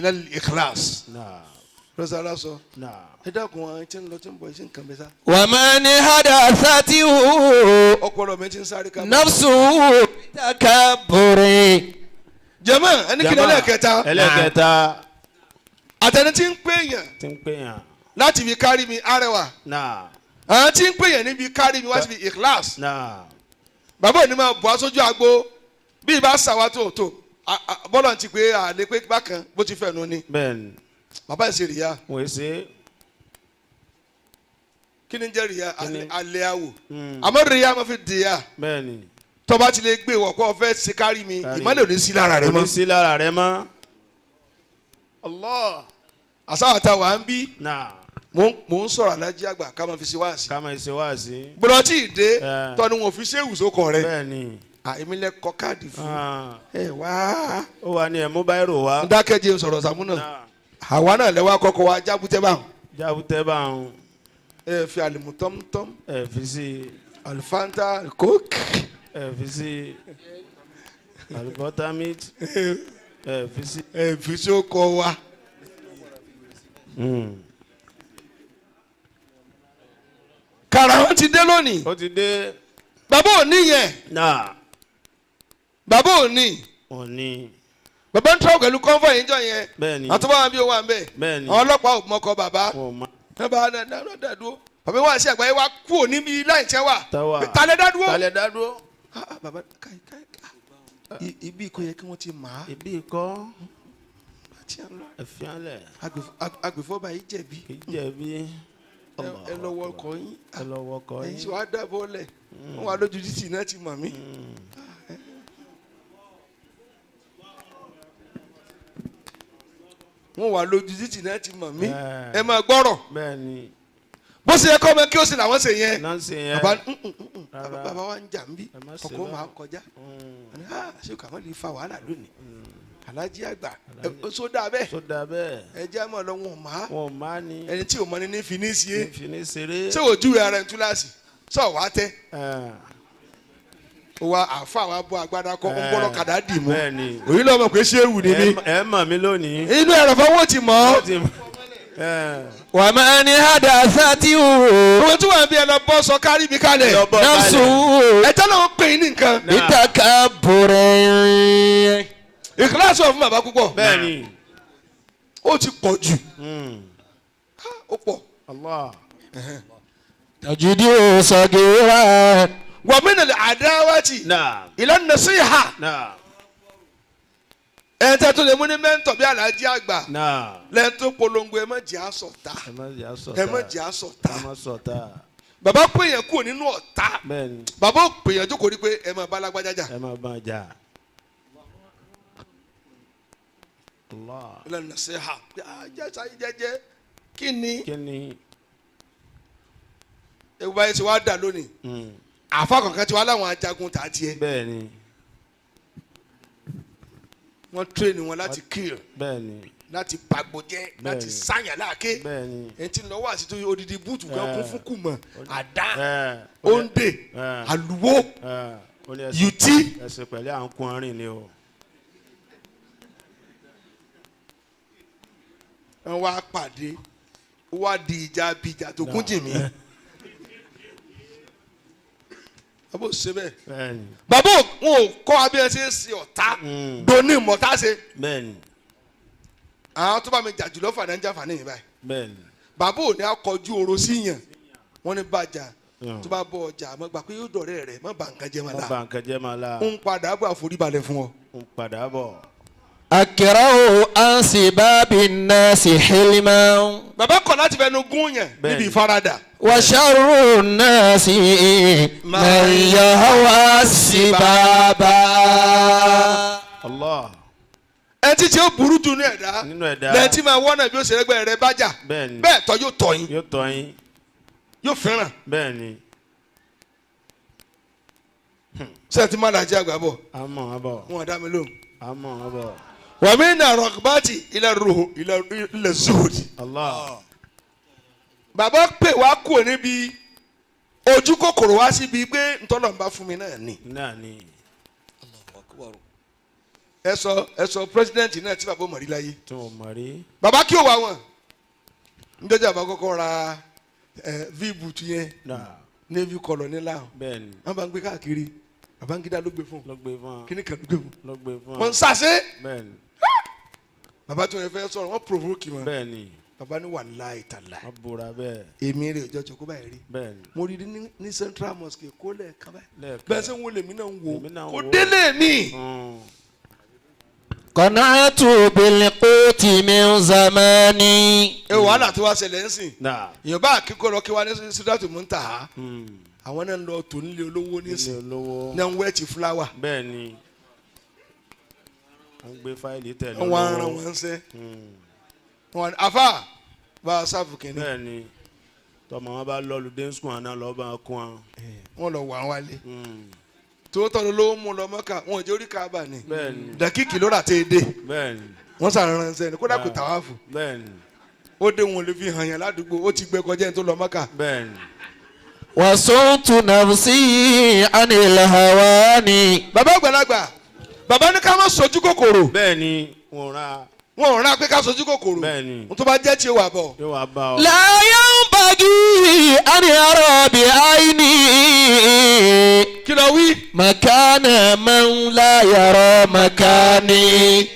الإخلاص. نعم. Rọ́sà aláṣọ. Náà. Ẹ dákun àwọn tí ń lọ tí ń bọ̀ ṣé nǹkan bẹ sá. ومن حدثته Ọpọlọ mi ti ń sáré ká. نفسه بتكبر. Jẹ̀mọ́ ẹni kí ni ẹlẹ́ẹ̀kẹta. Ẹlẹ́ẹ̀kẹta. Àtẹni tí ń pè yàn. Tí ń pè yàn. Láti fi kárí mi arẹwà. Náà. Àwọn tí ń pè yàn níbi kárí mi wá síbi ìkíláàsì. Náà. Bàbá òní máa bọ̀ aṣojú agbo bí ibà ṣàwá tó tó bọ́lọ̀ ti pé àlè pé bákan bó ti fẹ́ nu ni. Bẹ́ẹ̀ni. Bàbá yìí ṣe rìyà. Wọ́n ṣe. Kí ni jẹ́ rìyà? Alẹ́ àwò. Àmọ́ rìyà máa fi dìyà. Bẹ́ẹ̀ni. Tọ́ba ti lè gbé wọ̀ kó o fẹ́ ṣe kárí mi, ìmọ́lẹ̀ ò ní sí lára rẹ mọ́. Ò ní sí lára rẹ mọ́. Allah. Àsáwà ta wà ń bí. Náà. Mò ń sọ̀rọ̀ alájí àgbà ká máa fi ṣe wáàsí. Ká máa ṣe wáàsí. Bọ́lá tí ì dé tọ́ni wọn ò fi ṣé ìwùsókọ̀ rẹ. Bẹ́ẹ̀ni. Èmi lẹ kọ káàdì fún. Ẹ wá. Ó wà ní ẹ̀mú báírò wá. N dákẹ́jẹ́ sọ̀rọ̀ sàmúnà. Àwa náà lẹ́wọ́ akọ́kọ́ wa jábútẹ́ báwọn. Jábútẹ́ báwọn. Ẹ fi àlùmù tọ́mtọ́m. Ẹ fi sí. Àlùfáńtà kóòkì. Ẹ fi sí. Àlùbọ́tàmít. Ẹ fi sí. Ẹ fi sí ó kọ wa. Kàràwọ́n ti dé lónìí. Ó ti dé. Bàbá ò ní yẹn. Náà. Bàbá ò ní. Ò ní. Bàbá ń tọ́ pẹ̀lú kọ́ńfọ̀ yìí jọ yẹn. Bẹ́ẹ̀ni. Àtúbọ̀ àwọn bí ó wà ń bẹ̀. Bẹ́ẹ̀ni. Àwọn ọlọ́pàá ò mọ̀kọ bàbá. Ò mọ̀. Bàbá náà dúró. Bàbá wa sí àgbáyé wa kú òní bí láì tẹ́ wà. Táwa. Talẹ̀ dá dúró. Talẹ̀ dá dúró. Bàbá káì káì káì. Ibi kò yẹ kí wọ́n ti mà á. Ibi kọ́. Ẹ̀fíànlẹ̀. Agbèfọ́ba yìí jẹ̀bi. Kì í jẹ̀bi. Ẹ lọ wọ ọkọ̀ yín. Ẹ lọ wọ ọkọ̀ yín. Ẹ̀yin sì wá dábọ̀ lẹ̀. Wọ́n wá lójú títì náà ti mọ̀ mí. Wọ́n wà lójú títì náà ti mọ̀ mí. Ẹ máa gbọ́rọ̀. Bẹ́ẹ̀ni. Bó ṣe yẹ kọ́ ọmọ kí ó sì làwọn ṣe yẹn. Náà ṣe yẹn. Bàbá wa ń jà ń bí. Ọkọ̀ máa kọjá. Ṣé kàmọ́ lè fa wàhálà lónìí? Alájí àgbà sódà bẹ́ẹ̀. Sódà bẹ́ẹ̀. Ẹ jẹ́ àmọ́ lọ wọn máa. Wọn máa ní. Ẹni tí ò mọ ní fi ní sí é. Fi ní ṣeré. Ṣé o júwe ara ẹ̀ túláàsì? Sọ wàá tẹ́. Ó wá àfa wa bọ́ agbádá kọ́ ó ń bọ́ lọ́kadà dì mú. Bẹ́ẹ̀ni. Òyìn lọ́mọ pé ṣé ewu ni mí. Ẹ mọ̀ mí lónìí. Inú ẹ̀rọ fọwọ́ ti mọ̀ ọ́. ومن حدثته Òun tí wọ́n bí ẹ lọ bọ́ sọ kárí mi kalẹ̀. نفسه Ẹ tẹ́lẹ̀ ń pè é ní nǹkan. بتكبر Ìkíláàsì wà fún bàbá púpọ̀. Bẹ́ẹ̀ni. Ó ti pọ̀ jù. Ó pọ̀. Allah. تجده صغيرا Wa min al-adawati Naam. ila an-nasiha. Naam. Ẹ tẹ́ tó lè mú ní mẹ́ńtọ̀ bí alájí àgbà. Naam. Lẹ́yìn tó polongo ẹ má jẹ́ àsọ̀tá. Ẹ má jẹ́ àsọ̀tá. Ẹ má jẹ́ àsọ̀tá. Ẹ má sọ̀tá. Bàbá pè yẹn kúrò nínú ọ̀tá. Bẹ́ẹ̀ni. Bàbá ò pè yẹn jókòó rí pé ẹ máa bá lágbájá jà. Ẹ má bá a jà. Allah. Ila an-nasiha. Jẹ́ sáyé jẹ́jẹ́. Kí ni? Kí ni? Ewu báyìí ti wá dà lónìí. Àfa kankan ti wá láwọn ajagun tà tiẹ̀. Bẹ́ẹ̀ni. Wọ́n train wọn láti kill. Bẹ́ẹ̀ni. Láti pàgbò jẹ́. Láti sáyàn láàké. Bẹ́ẹ̀ni. Ẹni tí ń lọ wá sí tó odidi búùtù kan kún fún kùmọ̀. Àdá. Òǹdè. Àlùwò. Yùtí. Ẹsẹ̀ pẹ̀lú à ń kún ọrìn ni o. Wọ́n wá pàdé. Ó wá di ìjà abìjà tó kún jì mí. Bàbá ò ṣe bẹ́ẹ̀. Bẹ́ẹ̀ni. Bàbá wọn ò kọ́ abẹ́ ṣe ń ṣe ọ̀tá. Doni mọ̀tá ṣe. Bẹ́ẹ̀ni. Àwọn tó bá mi jà jùlọ fàdá ń jà fàní yìí báyìí. Bẹ́ẹ̀ni. Bàbá ò ní akọjú oró sí yàn. Wọ́n ní bàjá. Tó bá bọ̀ ọjà mọ́ gbà pé yóò dọ̀rẹ́ rẹ̀ mọ́ bà nǹkan jẹ́ máa la. Mọ́ bà nǹkan jẹ́ máa la. Ń padà bọ̀ àforíbalẹ̀ fún ọ. Ń padà bọ̀. أكره عن سباب الناس حلما. Bàbá kọ̀ láti fẹnu gún yẹn níbi ìfaradà. وشر الناس من يهوى السباب. Allah. Ẹ ti tí ó burú jù ní ẹ̀dá. Nínú ẹ̀dá. Lẹ́yìn tí máa wọ́nà bí ó ṣe rẹ́gbẹ́ rẹ bá jà. Bẹ́ẹ̀ni. Bẹ́ẹ̀ tọ́ yóò tọ́ yín. Yóò tọ́ yín. Yóò fẹ́ràn. Bẹ́ẹ̀ni. Ṣé ẹ ti má làjẹ́ àgbà bọ̀? A mọ̀ ọ́ bọ̀. Wọ́n dá mi lóhùn. A mọ̀ ọ́ bọ̀. Wa min ar-raghbati ila ruhu ila zuhudi. Allah. Bàbá pè wá kúrò níbi ojú kòkòrò wá síbi pé ntọ́nà ń bá fún mi náà ni. Náà ni. Ẹ sọ pírẹsidẹ́ǹtì náà tí bàbá ò mọ̀ rí láyé. Tí wọ́n mọ̀ rí. Bàbá kí o wá wọn. Njọ́jà bá kọ́kọ́ ra V-boot yẹn. Navy colour ní láhùn. Bẹ́ẹ̀ni. Wọ́n bá ń gbé káàkiri. Babangida ló gbé fún. Ló gbé fún. Kíní kan ló gbé fún. Ló gbé fún. Wọ́n ń sàṣe. Bẹ́ẹ̀ni. Bàbá tí wọ́n fẹ́ sọ̀rọ̀ wọ́n provoke wọn. Bẹ́ẹ̀ni. Bàbá ní wàláhì tàláhì. Wọ́n búra bẹ́ẹ̀. Èmi rè ọjọ́ jòkó báyìí rí. Bẹ́ẹ̀ni. Mo rí ní Central Mosque kó lẹ́ẹ̀kan báyìí. Lẹ́ẹ̀kan. Bẹ́ẹ̀ sẹ́ ń wo lèmi náà ń wo. Èmi náà ń Kò wo. délé mi. قنعت بالقوت من زماني. Ẹ wàhálà tó wá ṣẹlẹ̀ ń sìn. Náà. Èèyàn bá kíkọ́ lọ kí wá ní Sídàtù Muntaha. Àwọn náà ń lọ tò nílé olówó nísìn. Nílé olówó. Náà ń wẹ́ẹ̀tì fúláwà. Bẹ́ẹ̀ni. Wọ́n gbé fáìlì tẹ̀lé Wọ́n wá ń ran wọn ṣẹ́. Wọ́n ní afa bá a sáfù kìíní. Bẹ́ẹ̀ni. Tọmọ wọn bá lọ lùdé sùn àná lọ bá kún wọn. Wọ́n lọ wà wálé. Tòótọ́ ló lówó mú lọ Mọ́kà wọn ò jẹ́ orí Káàbà ni. Bẹ́ẹ̀ni. Dàkíkì ló rà tẹ́ ẹ dé. Bẹ́ẹ̀ni. Wọ́n sàrànṣẹ́ ni kódà kò tàwáfù. Bẹ́ẹ̀ni. Ó dé wọn lè fi hàn yàn ládùúgbò ó ti gbẹ kọjá ẹni tó lọ Mọ́kà. Bẹ́ẹ̀ni. وصنت نفسي عن الهوان. Bàbá àgbàlagbà bàbá ní ká má sojú kòkòrò. Bẹ́ẹ̀ni. Wọ́n ra. Wọ́n ò rán pé ká sojú kòkòrò. Bẹ́ẹ̀ni. N tó bá jẹ́ tí ó wà bọ̀. Yóò wá bá ọ. لا ينبغي أن يرى بعيني Kí ló wí? مكان من لا يرى مكاني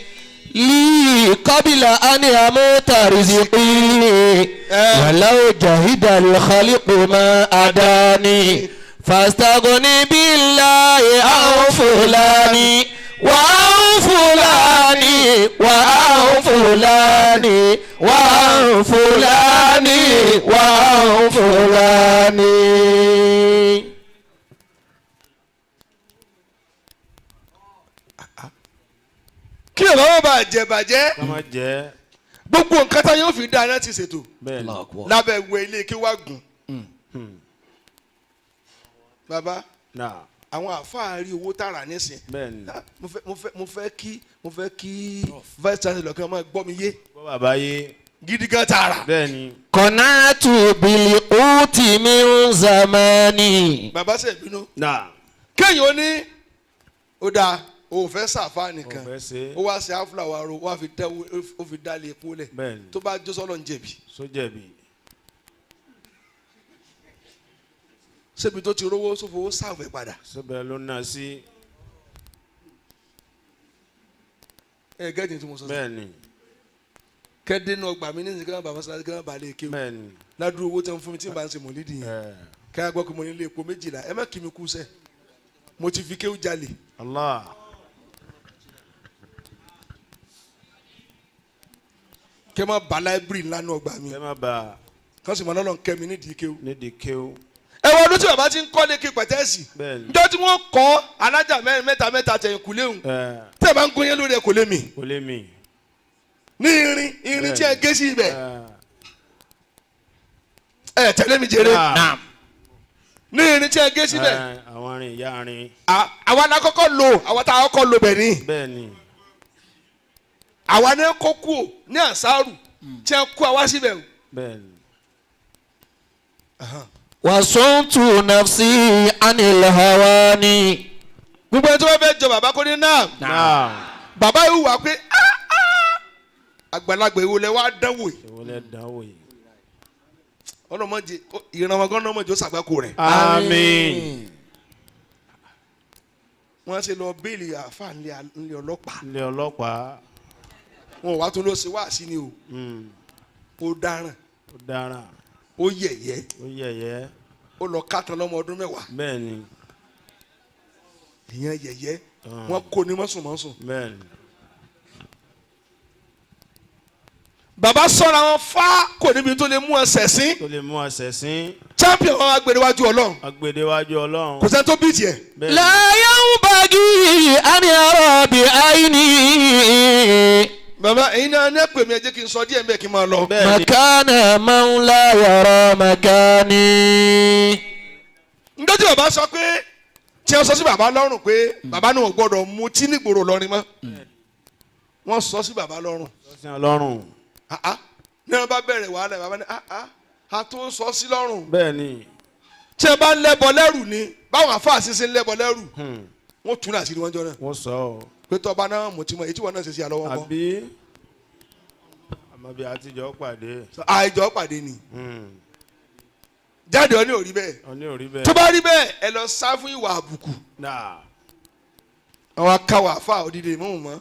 لي قبل أن يموت رزقي ولو جهد الخلق ما أداني فاستغني بالله عن فلان وعن فلان وعن فلان وعن فلان وعن فلان. Kí ọ̀rọ̀ wọn bá jẹ bàjẹ́. Ká má jẹ́. Gbogbo nǹkan tá yóò fi dá iná ti ṣètò. Bẹ́ẹ̀ni. Lábẹ́ ìwé ilé kí wá gùn. Bàbá Náà. àwọn àfáà rí owó tààrà nísìn. Bẹ́ẹ̀ni. Mo fẹ́ kí vice chancellor kí wọ́n máa gbọ́ mi yé. Gbọ́ bàbá yé. Gidi gan tààrà. Bẹ́ẹ̀ni. قنعت بالقوت من زماني. Bàbá ṣe bínú. Náà. Kéèyàn ó ní ó dáa òun fẹ́ sàfà nìkan Òun fẹ́ ṣe. ó wá ṣe áfúláwà ro ó fi dálé epo lẹ̀ Bẹ́ẹ̀ni. tó bá jó sọ́lọ́ ń jẹ̀bi. Sójẹ̀bi. Ṣébi tó ti rówó sófowó sáwẹ̀ padà. Síbẹ̀ ló ná sí. Ẹ gẹ́gẹ́ tí mo sọ sí. Bẹ́ẹ̀ni. Kẹ́dé náà gbà mí ní ìsìnkú náà bàbá sáré kí náà bàa lè kéwù. Bẹ́ẹ̀ni. Ládùúgbò owó tí wọ́n fún mi tí n bá ń ṣe mọ̀lídìí yẹn. Kẹ́ ẹ gbọ́ pé mo ní ilé epo 12 ẹ má kí mi kú sẹ́. Mo ti fi kéwù jalè. Allah. Kẹ́ má ba láìbírì ńlá náà gbà mí. Kẹ́ má ba. Kán sì mọ lọ́lọ́ kẹ́ mi nídìí kéwù. Nídìí kéwù. Ẹ wọ ọdún tí bàbá ti ń kọ́ lékè pẹ̀tẹ́ẹ̀sì. Bẹ́ẹ̀ni. Njọ́ tí wọ́n kọ́ alájà mẹ́rin mẹ́ta mẹ́ta tẹ̀yìn kùlé òun. Tẹ́ ẹ bá ń gún yẹn lórí ẹ kò lé mi. Kò lé mi. Ní irin tí ẹ gé sí ibẹ̀. Ẹ tẹ̀lé mi jèrè. Ní irin tí ẹ gé síbẹ̀. Àwọn arin ìyá arin. Àwa la kọ́kọ́ lò àwa tá a kọ́kọ́ lò bẹ̀ ni. Bẹ́ẹ̀ni. Àwa ní kó kú o ní àṣàrù tí ẹ kú àwa síbẹ̀ o. Bẹ́ẹ̀ni. Wasuntu nafsi anil hawani. Gbogbo ẹni tó bá fẹ́ jọ bàbá kò ní náà. Bàbá yìí wà pé àgbàlagbà èwo lẹ wá dánwò yìí. Èwo lẹ dánwò yìí. Ọlọmọdé ìrànwọ́ gan ọmọdé ó ṣàgbákò rẹ̀. Àmín. Wọ́n ṣe lọ béèlì àáfàá ńlẹ̀ ọlọ́pàá. Ńlẹ̀ ọlọ́pàá. Wọn ò wá tún lọ ṣe wáàsí ni o. Ó dáràn. Ó dáràn. Ó yẹ̀yẹ́. Ó yẹ̀yẹ́. Ó lọ kàtàn lọ́mọ ọdún 10. Bẹ́ẹ̀ni. Ìyẹn yẹ̀yẹ́. Wọ́n kó ní mọ́sùnmọ́sùn. Bẹ́ẹ̀ni. Bàbá sọ̀rọ̀ àwọn fá kò níbi tó lè mú ẹsẹ̀ sí. Tó lè mú ẹsẹ̀ sí. Champion wọn agbèrèwájú Ọlọ́run. Agbèrèwájú Ọlọ́run. Kò sẹ́ni tó bí tiẹ̀. La yanbaghi an yara bi aini. Bàbá ẹ̀yin náà ní ẹ̀pẹ̀ mi ẹ jẹ́ kí n sọ díẹ̀ mbẹ́ kí n máa lọ. Makana man la yara makani. Ndójú bàbá sọ pé tí wọ́n sọ sí bàbá lọ́rùn pé bàbá náà ò gbọ́dọ̀ mutí nígboro lọ́rin mọ́. Wọ́n sọ sí bàbá lọ́rùn. Sọ sí lọ́rùn. Ní wọ́n bá bẹ̀rẹ̀ wàhálà bàbá ní a tó ń sọ sí lọ́rùn. Bẹ́ẹ̀ni. Tí wọ́n bá ń lẹ́bọ lẹ́rù ni báwọn àfáà ṣinṣin ń lẹ́bọ lẹ́rù wọ́n tún náà sí ni wọ́n jọ náà. Wọ́n sọ ọ́. Pé tọ́ba náà mutí mọ́ etí wọn náà ṣe sí àlọ́wọ́ kọ́. Àbí àmọ́ bí àtijọ́ pàdé. Àìjọ pàdé ni. Jáde ọ ní ò rí bẹ́ẹ̀. Ọ ní ò rí bẹ́ẹ̀. Tó bá rí bẹ́ẹ̀ ẹ lọ sá fún ìwà àbùkù. Àwọn akáwà àfa òdìdè mọ̀ mọ́.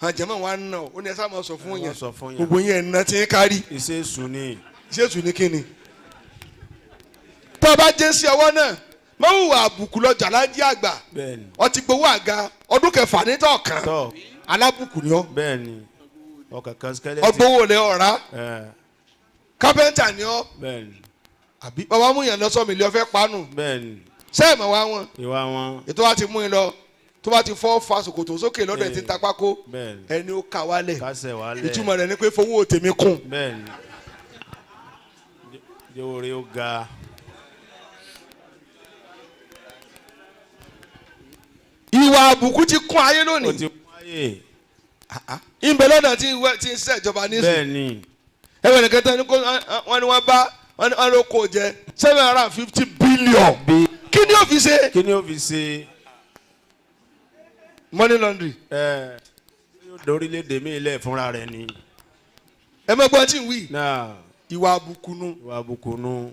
Àjẹmọ́ wa ń nà ó ní ẹ sáà máa sọ fún yẹn. Gbogbo yẹn ẹ̀ ti ń kárí. Iṣẹ́ èṣù ni. Iṣẹ́ èṣù ni kíni. Tó bá jẹ́ sí ọwọ́ náà mọ̀ wùwà àbùkù lọ jàlájì àgbà. Ó ti gbowó àga ọdún kẹfà ní tọ̀ọ̀kan. Alábùkù ni ọ́. Bẹ́ẹ̀ni. Ọkàn skeleton. Ọgbówó lẹ ọ̀rá. Kápẹ́ńtà ni ọ́. Bẹ́ẹ̀ni. Àbí bàbá mú yàn lọ sọ mílíọ̀nù fẹ́ panu. Bẹ́ẹ̀ni. Sẹ́ẹ̀mọ̀ wá wọn. Ìwà wọn. Ètò wa ti mú yín lọ tó bá ti fọ́ fa ṣòkòtò sókè lọ́dọ̀ ẹ̀ tí ń ta pákó. Bẹ́ẹ̀ni. Ẹni ó kà wálẹ̀. Kásẹ̀ wálẹ̀. Ìtumọ̀ rẹ̀ ni pé fowó tèmi kún. Bẹ́ẹ̀ni. Jẹ́ orí ó ga. Ìwà àbùkù ti kún ayé lónìí. Ó ti kún ayé. Ìbẹ̀ lọ́dọ̀ tí ń ṣèjọba ní. Bẹ́ẹ̀ni. Ẹ̀wọ̀n nìkan tán ni wọ́n ní wọ́n bá wọ́n ló kó jẹ 750 billion. Kí ni ó fi ṣe. Kí ni ó fi ṣe. Money laundry. Ẹ yóò dórílẹ̀-èdè mi ilẹ̀ fúnra rẹ̀ ni. Ẹ mọ̀ gbọ́n tí ń wí. Ìwà àbùkù nu. Ìwà àbùkù nu.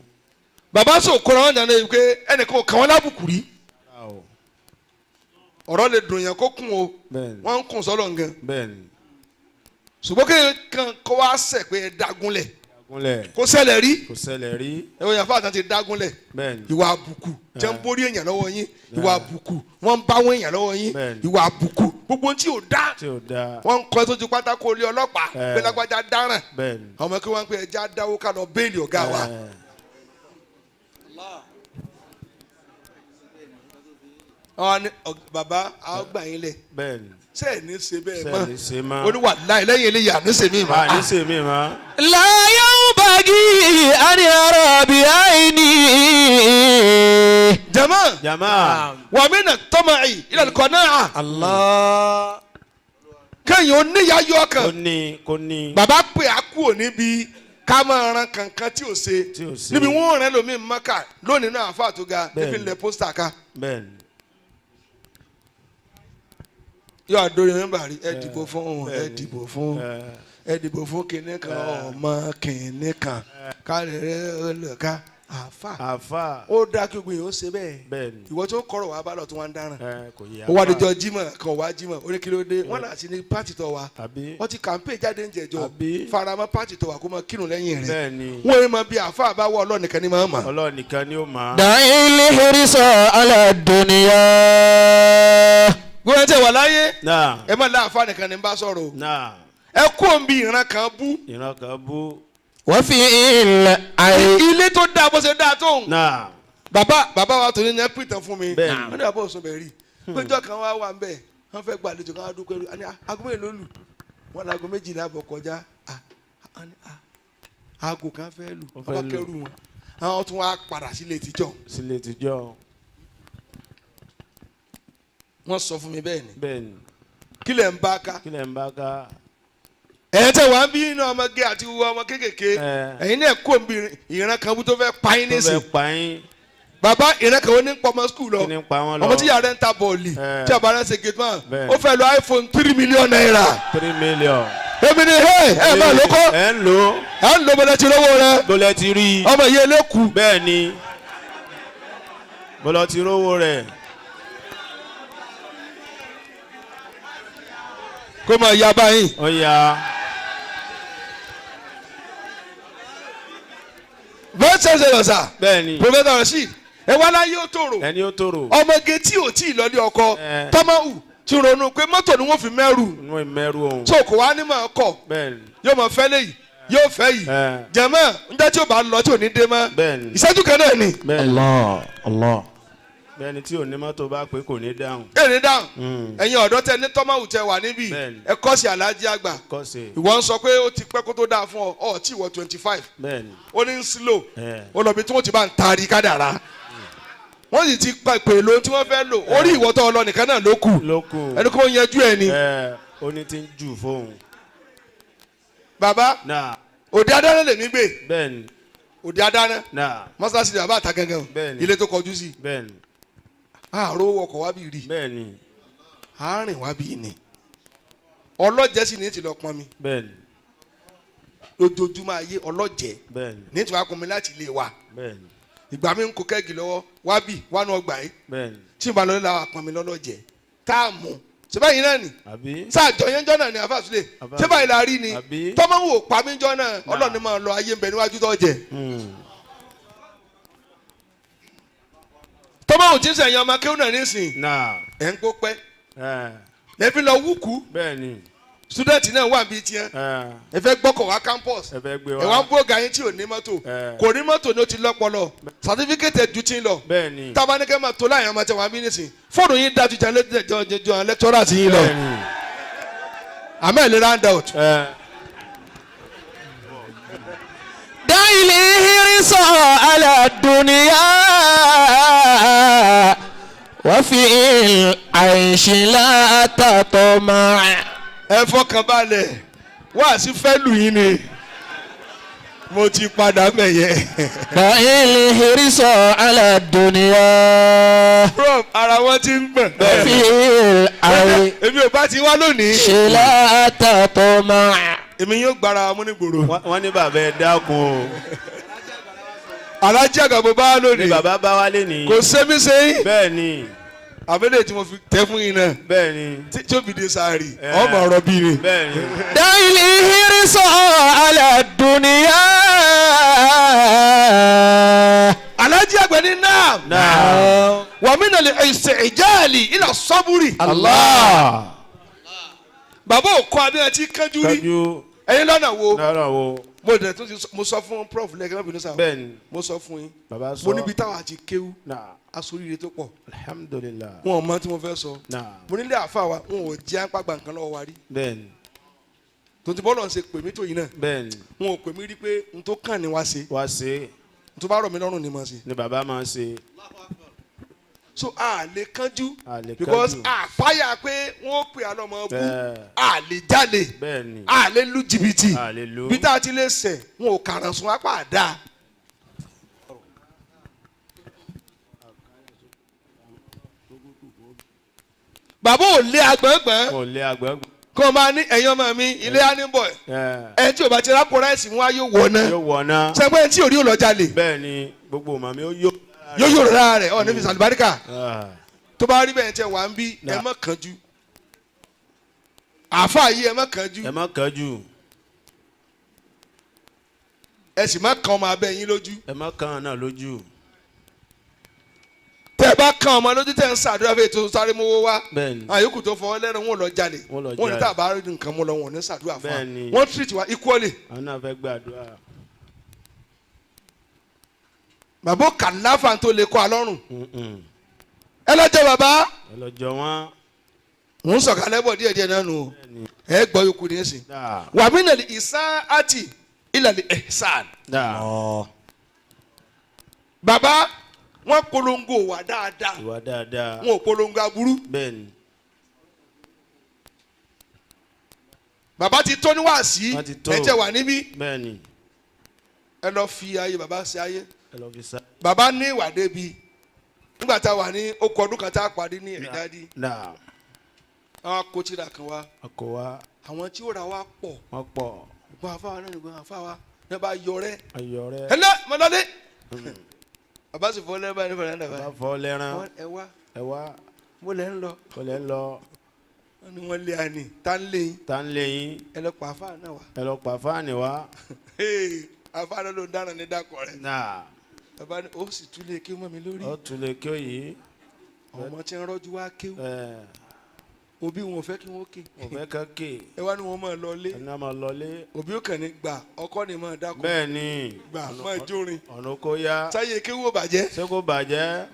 Bàbá sọ kóra wọn dáná yìí pé ẹnìkan ò kàn wọ́n lábùkù rí. Ọ̀rọ̀ lè dùn yẹn kó kún o. Wọ́n ń kún sọ́lọ̀ nǹkan. Ṣùgbọ́n kéèyàn kan kó wá sẹ̀ pé ẹ dágúnlẹ̀. Kò ṣẹlẹ̀ rí. Kò ṣẹlẹ̀ rí. Ẹ wọ́n yàn fún àtàntì dágúnlẹ̀. Ìwà àbùkù tí wọ́n ń borí èèyàn lọ́wọ́ yín. Ìwà àbùkù wọ́n ń bá wọn èèyàn lọ́wọ́ yín. Ìwà àbùkù gbogbo ohun tí ò dá. Wọ́n ń kọ́ sójú pátákó ilé ọlọ́pàá pé lágbájá dáràn. Ọmọ kí wọ́n ń pè ẹja dáwó ká lọ béèlì ọ̀gá wa. Bàbá a gbà yín lẹ̀. Ṣé ẹ̀ ní ṣe bẹ́ẹ̀ mọ́? Olúwa láì lẹ́yìn eléyìí àní ṣe mí mọ́. Àní ṣe mí mọ́. La yanbaghi an yara bi aini. Jama. Jama. Wa mina tama'i ila al-qana'a. Allah. Kéèyàn oníyà yọ kan. Kò ní kò ní. Bàbá pè á kúrò níbi ká máa ran kankan tí ò ṣe. Níbi wọ́n rẹ́ lómi Mọ́kà lónìí náà àfa tó ga níbi ilẹ̀ pósítà ká. Bẹ́ẹ̀ni. Yóò àdórí mẹ́mbà rí ẹ dìbò fún ẹ dìbò fún ẹ dìbò fún kinní kan ọmọ kinní kan kárẹ̀rẹ̀ lọ́ka àfà. Àfà. Ó dáa kí gbogbo èèyàn ó ṣe bẹ́ẹ̀. Bẹ́ẹ̀ni. Ìwọ tó kọ̀rọ̀ wá bá lọ tó wá ń dáràn. Kò yẹ Ó wá dijọ́ Jímọ̀ kan wá Jímọ̀ ó ní kí ló dé wọ́n náà sí ní pátì tó wa. Àbí. Wọ́n ti kàmpé jáde ń jẹjọ́. Àbí. Faramọ́ pátì tó wa kó mọ kírun lẹ́yìn rẹ̀. Bẹ́ẹ̀ni. Wọ́n yẹn mọ bí àfà bá wọ Ọlọ́run nìkan ni máa mọ̀. Ọlọ́run nìkan ni ó mọ̀. دع الحرص على الدنيا Gbogbo ẹ tẹ wà láyé. Náà. Ẹ má láàfà nìkan ni ń bá sọ̀rọ̀ o. Náà. Ẹ kú òǹbí ìran kan bú. Ìran kan bú. وفي العيش Ilé tó dáa bó ṣe dáa tóun. Náà. Bàbá bàbá wa tòní ní ẹ pìtàn fún mi. Bẹ́ẹ̀ni. Wọ́n ní bàbá òsùn bẹ̀ rí. Péjọ kan wá wà ń bẹ̀. Wọ́n fẹ́ gba àlejò kan wá dúpẹ́ rú. Àní aago mélòó ló lù? Wọ́n láago méjìlá àbọ̀ kọjá. Aago kan fẹ́ lù. Wọ́n Wọ́n bá fẹ́ lù. kẹ́rù wọn. Àwọn tún wá padà sílé tìjọ́. Sílé tìjọ́. Wọ́n sọ fún mi bẹ́ẹ̀ ni. Bẹ́ẹ̀ni. Kí lẹ̀ ń bá ká? Kí lẹ̀ ń bá ká? Ẹ̀yin tẹ̀ wá ń bí inú ọmọge àti wọ ọmọ kéékèèké. Ẹ̀yin náà kó ń bí ìran kan bú tó fẹ́ pa yín Tó nísìn. fẹ́ pa yín. Bàbá ìran kan ó ní pọ̀ ọmọ skul lọ. Kí ni pa wọ́n lọ? Ọmọ tí yàrá ń ta bọ́ọ̀lì. Tí àbá rẹ̀ ṣe gate man. Bẹ́ẹ̀ni. Ó fẹ́ lo iPhone 3 million naira. 3 million. Èmi ni hey ẹ máa ló kọ́. Ẹ ń lò. Ẹ ń lo bọ́lá ti rówó rẹ. Bọ́lá ti rí. Ọmọ yìí eléku. Bẹ́ẹ̀ni. Bọ́lá ti rówó rẹ̀. Kó máa ya báyìí. Ó ya. Vice chancellor sir. Bẹ́ẹ̀ni. Professor Rasheed. Ẹ wá láyé ó tòrò. Ẹni ó tòrò. Ọmọge tí ò tí ì lọlé ọkọ. Tọ́mọ̀hù ti ronú pé mọ́tò ni wọ́n fi mẹ́rù. Wọ́n mẹ́rù òun. So kò wá ní máa kọ̀. Bẹ́ẹ̀ni. Yóò máa fẹ́ léyìí. Yóò fẹ́ yìí. Jẹ̀mọ́ njẹ́ tí o bá lọ tí ò ní dé mọ́. Bẹ́ẹ̀ni. Ìṣẹ́jú kan náà ni. Bẹ́ẹ̀ni. الله الله Bẹ́ẹ̀ni tí ò ní mọ́tò bá pé kò ní dáhùn. Èrè dáhùn. Ẹ̀yin ọ̀dọ́ tẹ ní tọ́mọ̀hù tẹ wà níbí. Bẹ́ẹ̀ni. Ẹ kọ́ sí Alhaji àgbà. Kọ́sì. Ìwọ ń sọ pé ó ti pẹ́ kó tó dáa fún ọ. Ọ tí ìwọ 25. Bẹ́ẹ̀ni. Ó ní ń slow. Ó lọ bí tí wọ́n ti bá ń taari kádàrá. Wọ́n sì ti pa ìpè lóhun tí wọ́n fẹ́ lò. Orí ìwọ tó lọ nìkan náà ló kù. Ló kù. Ẹni kó yanjú ẹ ni. Ó ní ti ń jù fóun. Bàbá. Náà. Òde adáná lèmi gbé. Bẹ́ẹ̀ni. Òde adáná. Náà. Mọ́sálásí ni bàbá àta gangan. Bẹ́ẹ̀ni. Ilé tó kọjú sí. Bẹ́ẹ̀ni. Àárò ọkọ̀ wá bí rí. Bẹ́ẹ̀ni. Àárín wá bí ni. Ọlọ́jẹ́ sì ní ti lọ pọn mi. Bẹ́ẹ̀ni. Lójoojúmọ́ ayé ọlọ́jẹ́. Bẹ́ẹ̀ni. Ní ti wá pọn mi láti ilé wa. Bẹ́ẹ̀ni. Ìgbà mi ń kó kẹ́gì lọ́wọ́ wá bí wá nù ọgbà yìí. Bẹ́ẹ̀ni. Tí n bá lọ la pọn mi lọ́lọ́jẹ́. Tá a mú. Ṣé báyìí náà ni? Àbí. Sáàjọ yẹn jọ náà ni àfa àtúndé. Ṣé báyìí la rí ni? Àbí. Tọ́mọ wò pa mí jọ náà Ọlọ́run máa lọ ayé ń bẹ níwájú tó jẹ. Tọ́mọ wò tí ń sẹ̀yìn ọmọ akéwòn náà nísìn. Náà. Ẹ̀ ń kó pẹ́. Lẹ́fí lọ wúkú. Bẹ́ẹ̀ni. Student náà wà bíi tiẹ̀. Ẹ fẹ́ gbọ́kọ̀ wá campus. Ẹ fẹ́ gbé wá. Ẹ wá ń bó ga yín tí ò ní mọ́tò. Kò ní mọ́tò ni ó ti lọ́pọlọ. Certificate ẹ̀ ju ti ń lọ. Bẹ́ẹ̀ni. Tábánikẹ́ máa tó láyìn ọmọ tí wọ́n á bí nísìn. Fóònù yín dájú jẹ́ lecturer sí yín lọ. Bẹ́ẹ̀ni. Àmọ́ ẹ̀ lè round out. دع الحرص على الدنيا وفي العيش لا تطمع. Ẹ fọkàn balẹ̀ wá sí fẹ́ lù yín ni mo ti padà mẹ̀yẹ. دع الحرص على الدنيا Prof ara wọn ti ń gbọ̀n. وفي العيش Èmi ò bá ti wá lónìí. لا تطمع. Èmi yóò gbára mú ní gbòòrò. Wọ́n ní bàbá ẹ dákun o. Alhaji àgbà mo bá lónìí. Ní bàbá bá wálé ní. Kò sẹ́mi sẹ́yìn. Bẹ́ẹ̀ni. Àbẹ́lẹ̀ tí mo fi tẹ́ fún yín náà. Bẹ́ẹ̀ni. Tí ó fi dé sáárì ọmọ ọ̀rọ̀ bí ni. Bẹ́ẹ̀ni. دع الحرص على الدنيا. Alhaji àgbà ní náà. Náà. Wa min al-isti'jali ila saburi. Allah. Bàbá ò kọ́ abẹ́ àti kánjú rí. Kánjú. Ẹ̀yin lọ́nà wo? Lọ́nà wo? Mo dẹ̀ tún ti mo sọ fún prof lẹ́gẹ̀ẹ́ bínú sáà. Bẹ́ẹ̀ni. Mo sọ fún yín. Bàbá sọ. Mo níbi táwọn àti kéwú. Náà. Asoríire tó pọ̀. Alhamdulillah. Wọn ò mọ tí mo fẹ́ sọ. Náà. Mo nílé àfa wa wọn ò jẹ́ apá gbà nǹkan lọ́wọ́ wa rí. Bẹ́ẹ̀ni. Tonti bọ́ọ̀lù ń ṣe pè mí tó yìí náà. Bẹ́ẹ̀ni. Wọn ò pè mí rí pé n tó kàn ní wá ṣe. Wá ṣe. N tó bá rọ̀ mí lọ́rùn ni mo ṣe. Ni bàbá máa ń ṣe. So a lè kánjú. A lè kánjú. Because àpáyà pé wọ́n pè á lọ́mọ bú. Bẹ́ẹ̀. A lè jalè. Bẹ́ẹ̀ni. A lè lu jìbìtì. A lè lu. Bí tá a ti lè sẹ̀ wọn ò kàràn sun apá àdá. Bàbá ò lé agbọ̀ngbọ̀n. Kò lé agbọ̀ngbọ̀n. Kó o máa ní ẹ̀yin ọmọ mi ilé á ní bọ̀. Ẹ tí o bá ti rákò ráìsì mú wá yóò wọ̀ náà. Yóò wọ̀ náà. Sẹ́gbẹ́ tí ò rí ò lọ jalè. Bẹ́ẹ̀ ni gbogbo màmí ó yó. Yóò yóò rárá rẹ̀ ọ̀ níbi sàlùbáríkà. Tó bá rí bẹ́ẹ̀ tẹ wà ń bí ẹ má kánjú. Àáfàá yìí ẹ má kánjú. Ẹ má kánjú. Ẹ sì má kan ọmọ abẹ́ yín lójú. Ẹ má kan náà lójú. Tẹ bá kan ọmọ lójú tẹ ń ṣàdúrà fún ètò sáré mowó wá. Bẹ́ẹ̀ni. Àyókù tó fọwọ́ lẹ́nu wọn lọ jalè. Wọn ní tàbá rí nǹkan mú lọ wọn ní ṣàdúrà fún wa. Wọ́n treat wa equally. Àwọn náà fẹ́ gbàdúrà. Bàbá kàláfà tó lè kọ́ alọ́run. Ẹ lọ́jọ́ bàbá. Ẹ lọ́jọ́ wọn. Ń sọ̀kalẹ̀ bọ̀ díẹ̀díẹ̀ náà nù. Ẹ gbọ́ yòókù ní ẹ̀sìn. Wàmí nàlẹ́ ìsá àti ìlàlẹ̀ ẹ̀sán. Bàbá wọ́n polongo wà dáadáa. Ìwà dáadáa. Wọn ò polongo aburú. Bẹ́ẹ̀ni. Bàbá ti tó ní wàásí. Ẹ jẹ́ wà níbí. Bẹ́ẹ̀ni. Ẹ lọ fi ayé bàbá ṣe ayé. Ẹ lọ fi sa. Bàbá ní ìwà débi. Nígbà tá a wà ní okò ọdún kan tá a pàdé ní Ẹ̀dádì. Àwọn akótìrà kan wá. Ọkọ̀ wa. Àwọn tí ó ra wa pọ̀. Wọ́n pọ̀. Gbọ́n afáwa náà nìgbọ́n afáwa. Ní bá yọ rẹ. Ayọ̀ rẹ. Ẹ lẹ́ mọ́lọ́dé. Bàbá sì fọ́ lẹ́rán báyìí ní Bàbá fọ́ lẹ́rán. Ẹ wá. Ẹ wá. Mo lẹ́ ń lọ. Mo lẹ́ ń lọ. Wọ́n ní wọ́n lé àní. Tá ń lé yín. Tá ń lé yín. Ẹ lọ pa àfáà náà wá. Ẹ lọ pa àfáà ní wá. Àfáà náà ló ń dáná ní dákọ̀ rẹ̀. Náà. Bàbá ní ó sì tún lè kí mọ́ mi lórí. Ó tún lè kí ó yìí. Ọmọ tí ń rọ́jú wá kéwú. Òbí wọn ò fẹ́ kí wọ́n ké. Ò fẹ́ kán ké. Ẹ wá ní wọn máa lọ lé. Ẹ ní wọn máa lọ lé. Òbí ó kàn ní gbà ọkọ ni máa dákọ. Bẹ́ẹ̀ni. Gbà máa jórin. Ọ̀nà kó yá. Sáyé kéwú ò bàjẹ́. Ṣé kò bàjẹ́?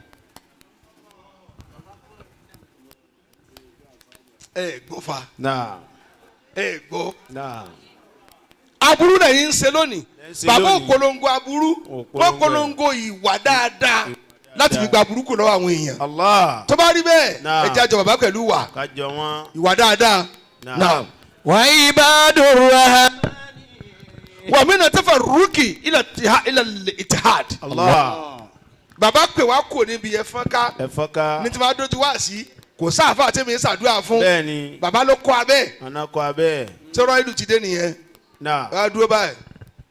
Ẹ gbọ́ fa. Náà. Ẹ gbọ́. Náà. Aburú náà yìí ń ṣe lónìí. Bàbá ò polongo aburú. Wọ́n polongo ìwà dáadáa láti fi gba burúkú lọ́wọ́ àwọn èèyàn. Allah. Tó bá rí bẹ́ẹ̀ ẹ jẹ́ àjọ bàbá pẹ̀lú wà. Kájọ wọn. Ìwà dáadáa. Naam. Wa ibadur rahman. Wa mina tafarruki ila ittihad. Allah. Bàbá pè wá kò níbi ẹ̀fọ́nká. Ẹ̀fọ́nká. Ní tí wọ́n á dojú wá sí kò sáàfà tí mi ń ṣàdúrà fún. Bẹ́ẹ̀ni. Bàbá ló kọ́ abẹ́. Ọ̀nà kọ́ abẹ́. Sọ̀rọ̀ ìlú ti dé nìyẹn. Náà. Wàá dúró báyìí.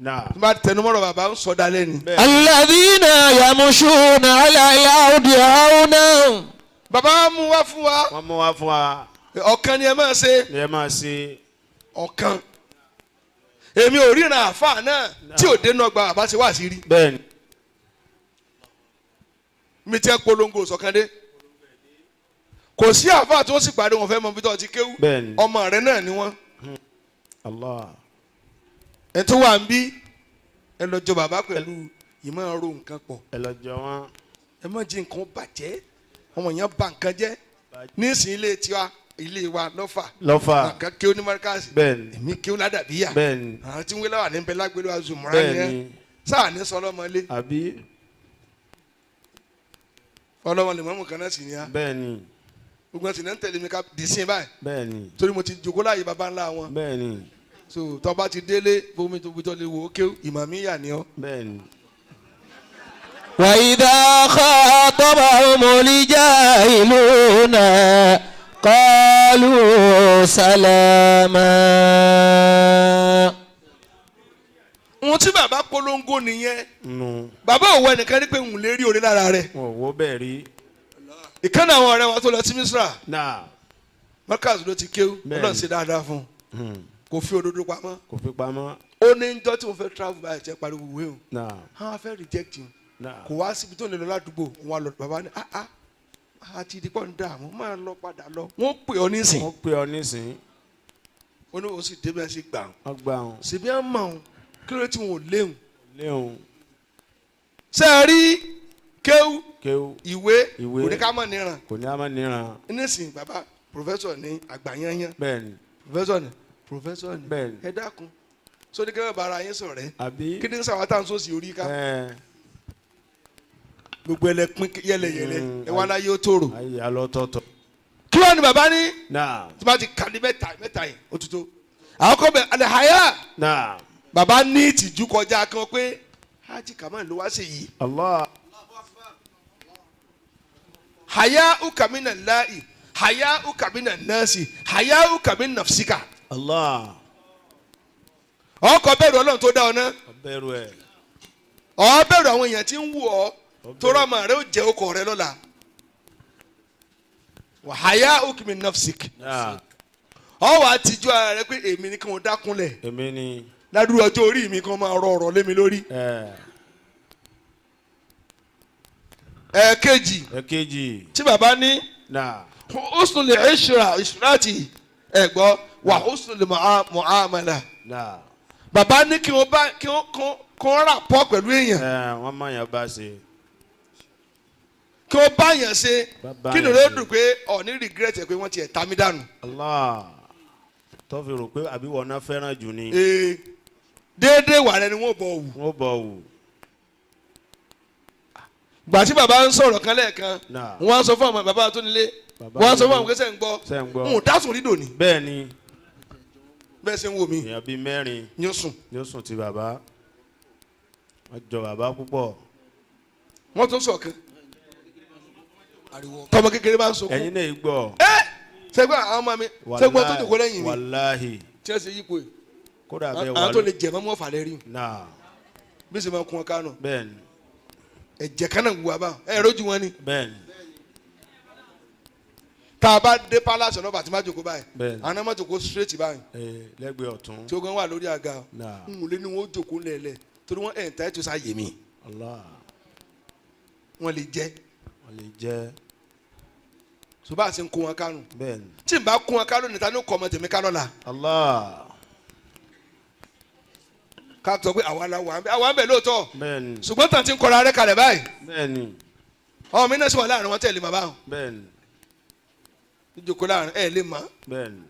Náà. Tí bá tẹnumọ́rọ̀ bàbá ń sọ dalẹ́ ni. Alladhina yamshuna ala al-ardi hawna. Bàbá mú wá fún wa. Wọ́n mú wá fún wa. Ọ̀kan ni ẹ máa ṣe. Ni ẹ máa ṣe. Ọ̀kan. Èmi ò ríran àáfàá náà tí ò dénú ọgbà bàbá ṣe wá sí rí. Bẹ́ẹ̀ni. Mi ti ẹ polongo sọ̀kan dé. Kò sí àáfàá tí wọ́n sì pàdé wọn fẹ́ mọ bí tó ti kéwú. Bẹ́ẹ̀ni. Ọmọ rẹ náà ni wọ́n. Allah. Ẹ tó wà ń bí ẹ lọ jọ bàbá pẹ̀lú ìmọ̀ ro nǹkan pọ̀. Ẹ lọ jọ wọn. Ẹ má jí nǹkan bàjẹ́. Ọmọ yẹn bà nǹkan jẹ́. Nísìnyí ilé tiwa ilé wa lọ́fà. Lọ́fà. Nǹkan kéwú ní mọ́ríkàsì. Bẹ́ẹ̀ni. Èmi kéwú ládàbíyà. Bẹ́ẹ̀ni. Àwọn tí ń wé láwà ní bẹ́ẹ̀ lágbélé wa zùmùrà ni ẹ. Bẹ́ẹ̀ni. Sáà ní sọlọ́mọlé. Àbí. Ọlọ́mọ lè mọ́mù kan náà sì ní a. Bẹ́ẹ̀ni. Gbogbo ẹ̀ sì ní ń tẹ̀lé mi ká dì sí báyìí. Bẹ́ẹ̀ni. Torí mo ti jòkó láàyè baba ńlá wọn. Bẹ́ẹ̀ni. So tó bá ti délé bomi tó bitọ́ lè wò ó kéwú ìmàmíyà ni ọ́. Bẹ́ẹ̀ni. Wa idha khatabahumul jahiluna qalu salama. Ohun tí bàbá polongo nìyẹn. Bàbá òwò ẹnìkan ní pé òun lè rí orí lára rẹ̀. Wọ́n wo bẹ́ẹ̀ rí. Ìkànnì àwọn ọ̀rẹ́ wa tó lọ sí Misra. Náà. Markaz ló ti kéwú. Ọlọ́run ṣe dáadáa fún un. Kò fi òdodo pamọ́. Kò fi pamọ́. Ó ní njọ́ tí mo fẹ́ travel báyìí tẹ́ pariwo wé o. Náà. Àwọn afẹ́ reject him. Náà. Kò wá síbi tó lè lọ ládùúgbò. Wọn á lọ bàbá ní ah àti ìdípọ̀ ń dààmú máa lọ padà lọ. Wọ́n pè ọ nísìn. Wọ́n pè ọ nísìn. Ó ní òun sì débẹ̀ sí gbà wọn. Wọ́n gbà wọn. Ṣèbí à ń mọ̀ ọ́n kí ló dé tí wọn ò léhùn. Léhùn. Ṣé ẹ rí kéwú? Kéwú. Ìwé. Ìwé. Kò ní ká mọ̀ níran. Kò ní ká mọ̀ níran. Nísìn bàbá pòfẹ́sọ̀ ní àgbàyányán. Bẹ́ẹ̀ni. Pòfẹ́sọ̀ ní pòfẹ́sọ̀ ní. Bẹ́ẹ̀ni. Ẹ dákun. Sóní kí wọ́n bá ara yín sọ̀rẹ́. Àbí. Kí ni sàwọn tá à ń sọ̀sì orí ká. Ẹ. Gbogbo ẹlẹ́pin yẹlẹyẹlẹ ẹ wá láyé ó tòrò. Ayé alọ́tọ̀ọ̀tọ̀. Kí wọ́n ní bàbá ní. Náà. Tí bá ti kà ní mẹ́ta mẹ́ta yìí ó ti tó. Àwọn kọ́ bẹ̀ alẹ́ àyà. Náà. Bàbá ní ìtìjú kọjá kan pé Hajj Kamal ló wá sí yìí. Allah. Haya ukamina lai. Haya ukamina nasi haya ukamina nafsika. Allah. Ọkọ bẹ̀rù Ọlọ́run tó dá ọ náà. Bẹ̀rù ẹ̀. Ọ bẹ̀rù àwọn èèyàn tí ń wù ọ́ tó rọ́ọ̀mà rẹ ó jẹ́ okọ̀ rẹ lọ́la. Wà haya ukamina nafsik. Ọ wà á tijú ara rẹ pé èmi ni kí wọ́n dákúnlẹ̀. Èmi ni. Ládùúgbò ọjọ́ orí mi kan máa rọ ọ̀rọ̀ lé mi lórí. Ẹ̀ẹ̀kejì. Ẹ̀ẹ̀kejì. Tí bàbá ní. Husnul ishra ishrati ẹ gbọ́ wà husnul muamala. Bàbá ní kí wọ́n bá kí wọ́n rà pọ̀ pẹ̀lú èèyàn. Wọ́n máa yàn bá ṣe. Kí wọ́n bá yàn ṣe kí ni ló dùn pé ọ̀ ní regret ẹ̀ pé wọ́n ti ẹ̀ ta mí dànù. Allah tó fi rò pé àbí wọn náà fẹ́ràn jù ni. Déédéé wà rẹ ni wọ́n bọ̀ wù. Wọ́n bọ̀ wù. Gbà tí bàbá ń sọ̀rọ̀ kan lẹ́ẹ̀kan wọ́n á sọ fún àwọn bàbá tó nílé wọ́n á sọ fún àwọn kẹsẹ̀ ń gbọ́ ń dásùn rídò ni. Bẹ́ẹ̀ ni. Bẹ́ẹ̀ ṣe ń wo mi. Èèyàn bíi mẹ́rin. Ni ó sùn. Ni ó sùn ti bàbá. Wọ́n jọ bàbá púpọ̀. Wọ́n tún sọ̀ kan. Tọmọ kékeré bá ń sunkún. Ẹ̀yin náà gbọ́. Ẹ sẹ́gbọ́n àwọn ọmọ mi sẹ́gbọ́n tó jòkó lẹ́yìn mi. Wàláhì. Tí wọ́n ṣe yípo yìí. Kódà bẹ́ẹ̀ wà. Àwọn tó lè jẹ̀ mọ́ mọ́ fàlẹ́ rí. Bí sè máa kún ọ kánò. Bẹ́ẹ̀ ni. Ẹ̀jẹ̀ kan náà wù wá bá ẹ rojú wọn ni. Bẹ́ẹ̀ni. Tá a bá dé palace ọlọ́ba àti májòkó báyìí. Bẹ́ẹ̀ni. Àwọn náà májòkó straight báyìí. Lẹ́gbẹ̀ẹ́ ọ̀tún. Tí o gan wà lórí àga. N ò lé ní wọn ó jòkó lẹ̀lẹ̀ torí wọn ẹ̀ ń ta ẹ̀ tó sá yé mi. Allah. Wọ́n lè jẹ́. Wọ́n lè jẹ́. Ṣùgbọ́n àti ń kó wọn kánú. Bẹ́ẹ̀ni. Tí n bá kó wọn kánú níta ní kọ́ ọmọ tèmi kánú la. Allah. Ká sọ pé àwa la wà ń bẹ àwa ń bẹ lóòótọ́. Bẹ́ẹ̀ni. Ṣùgbọ́n tàn ti ń kọra rẹ kalẹ̀ báyìí. Bẹ́ẹ̀ni. Ọmọ mi náà sì wà láàrin wọn tẹ̀lé bàbá wọn. Bẹ́ẹ̀ni. Ìjókòó láàrin ẹ̀ lè mọ̀. Bẹ́ẹ̀ni.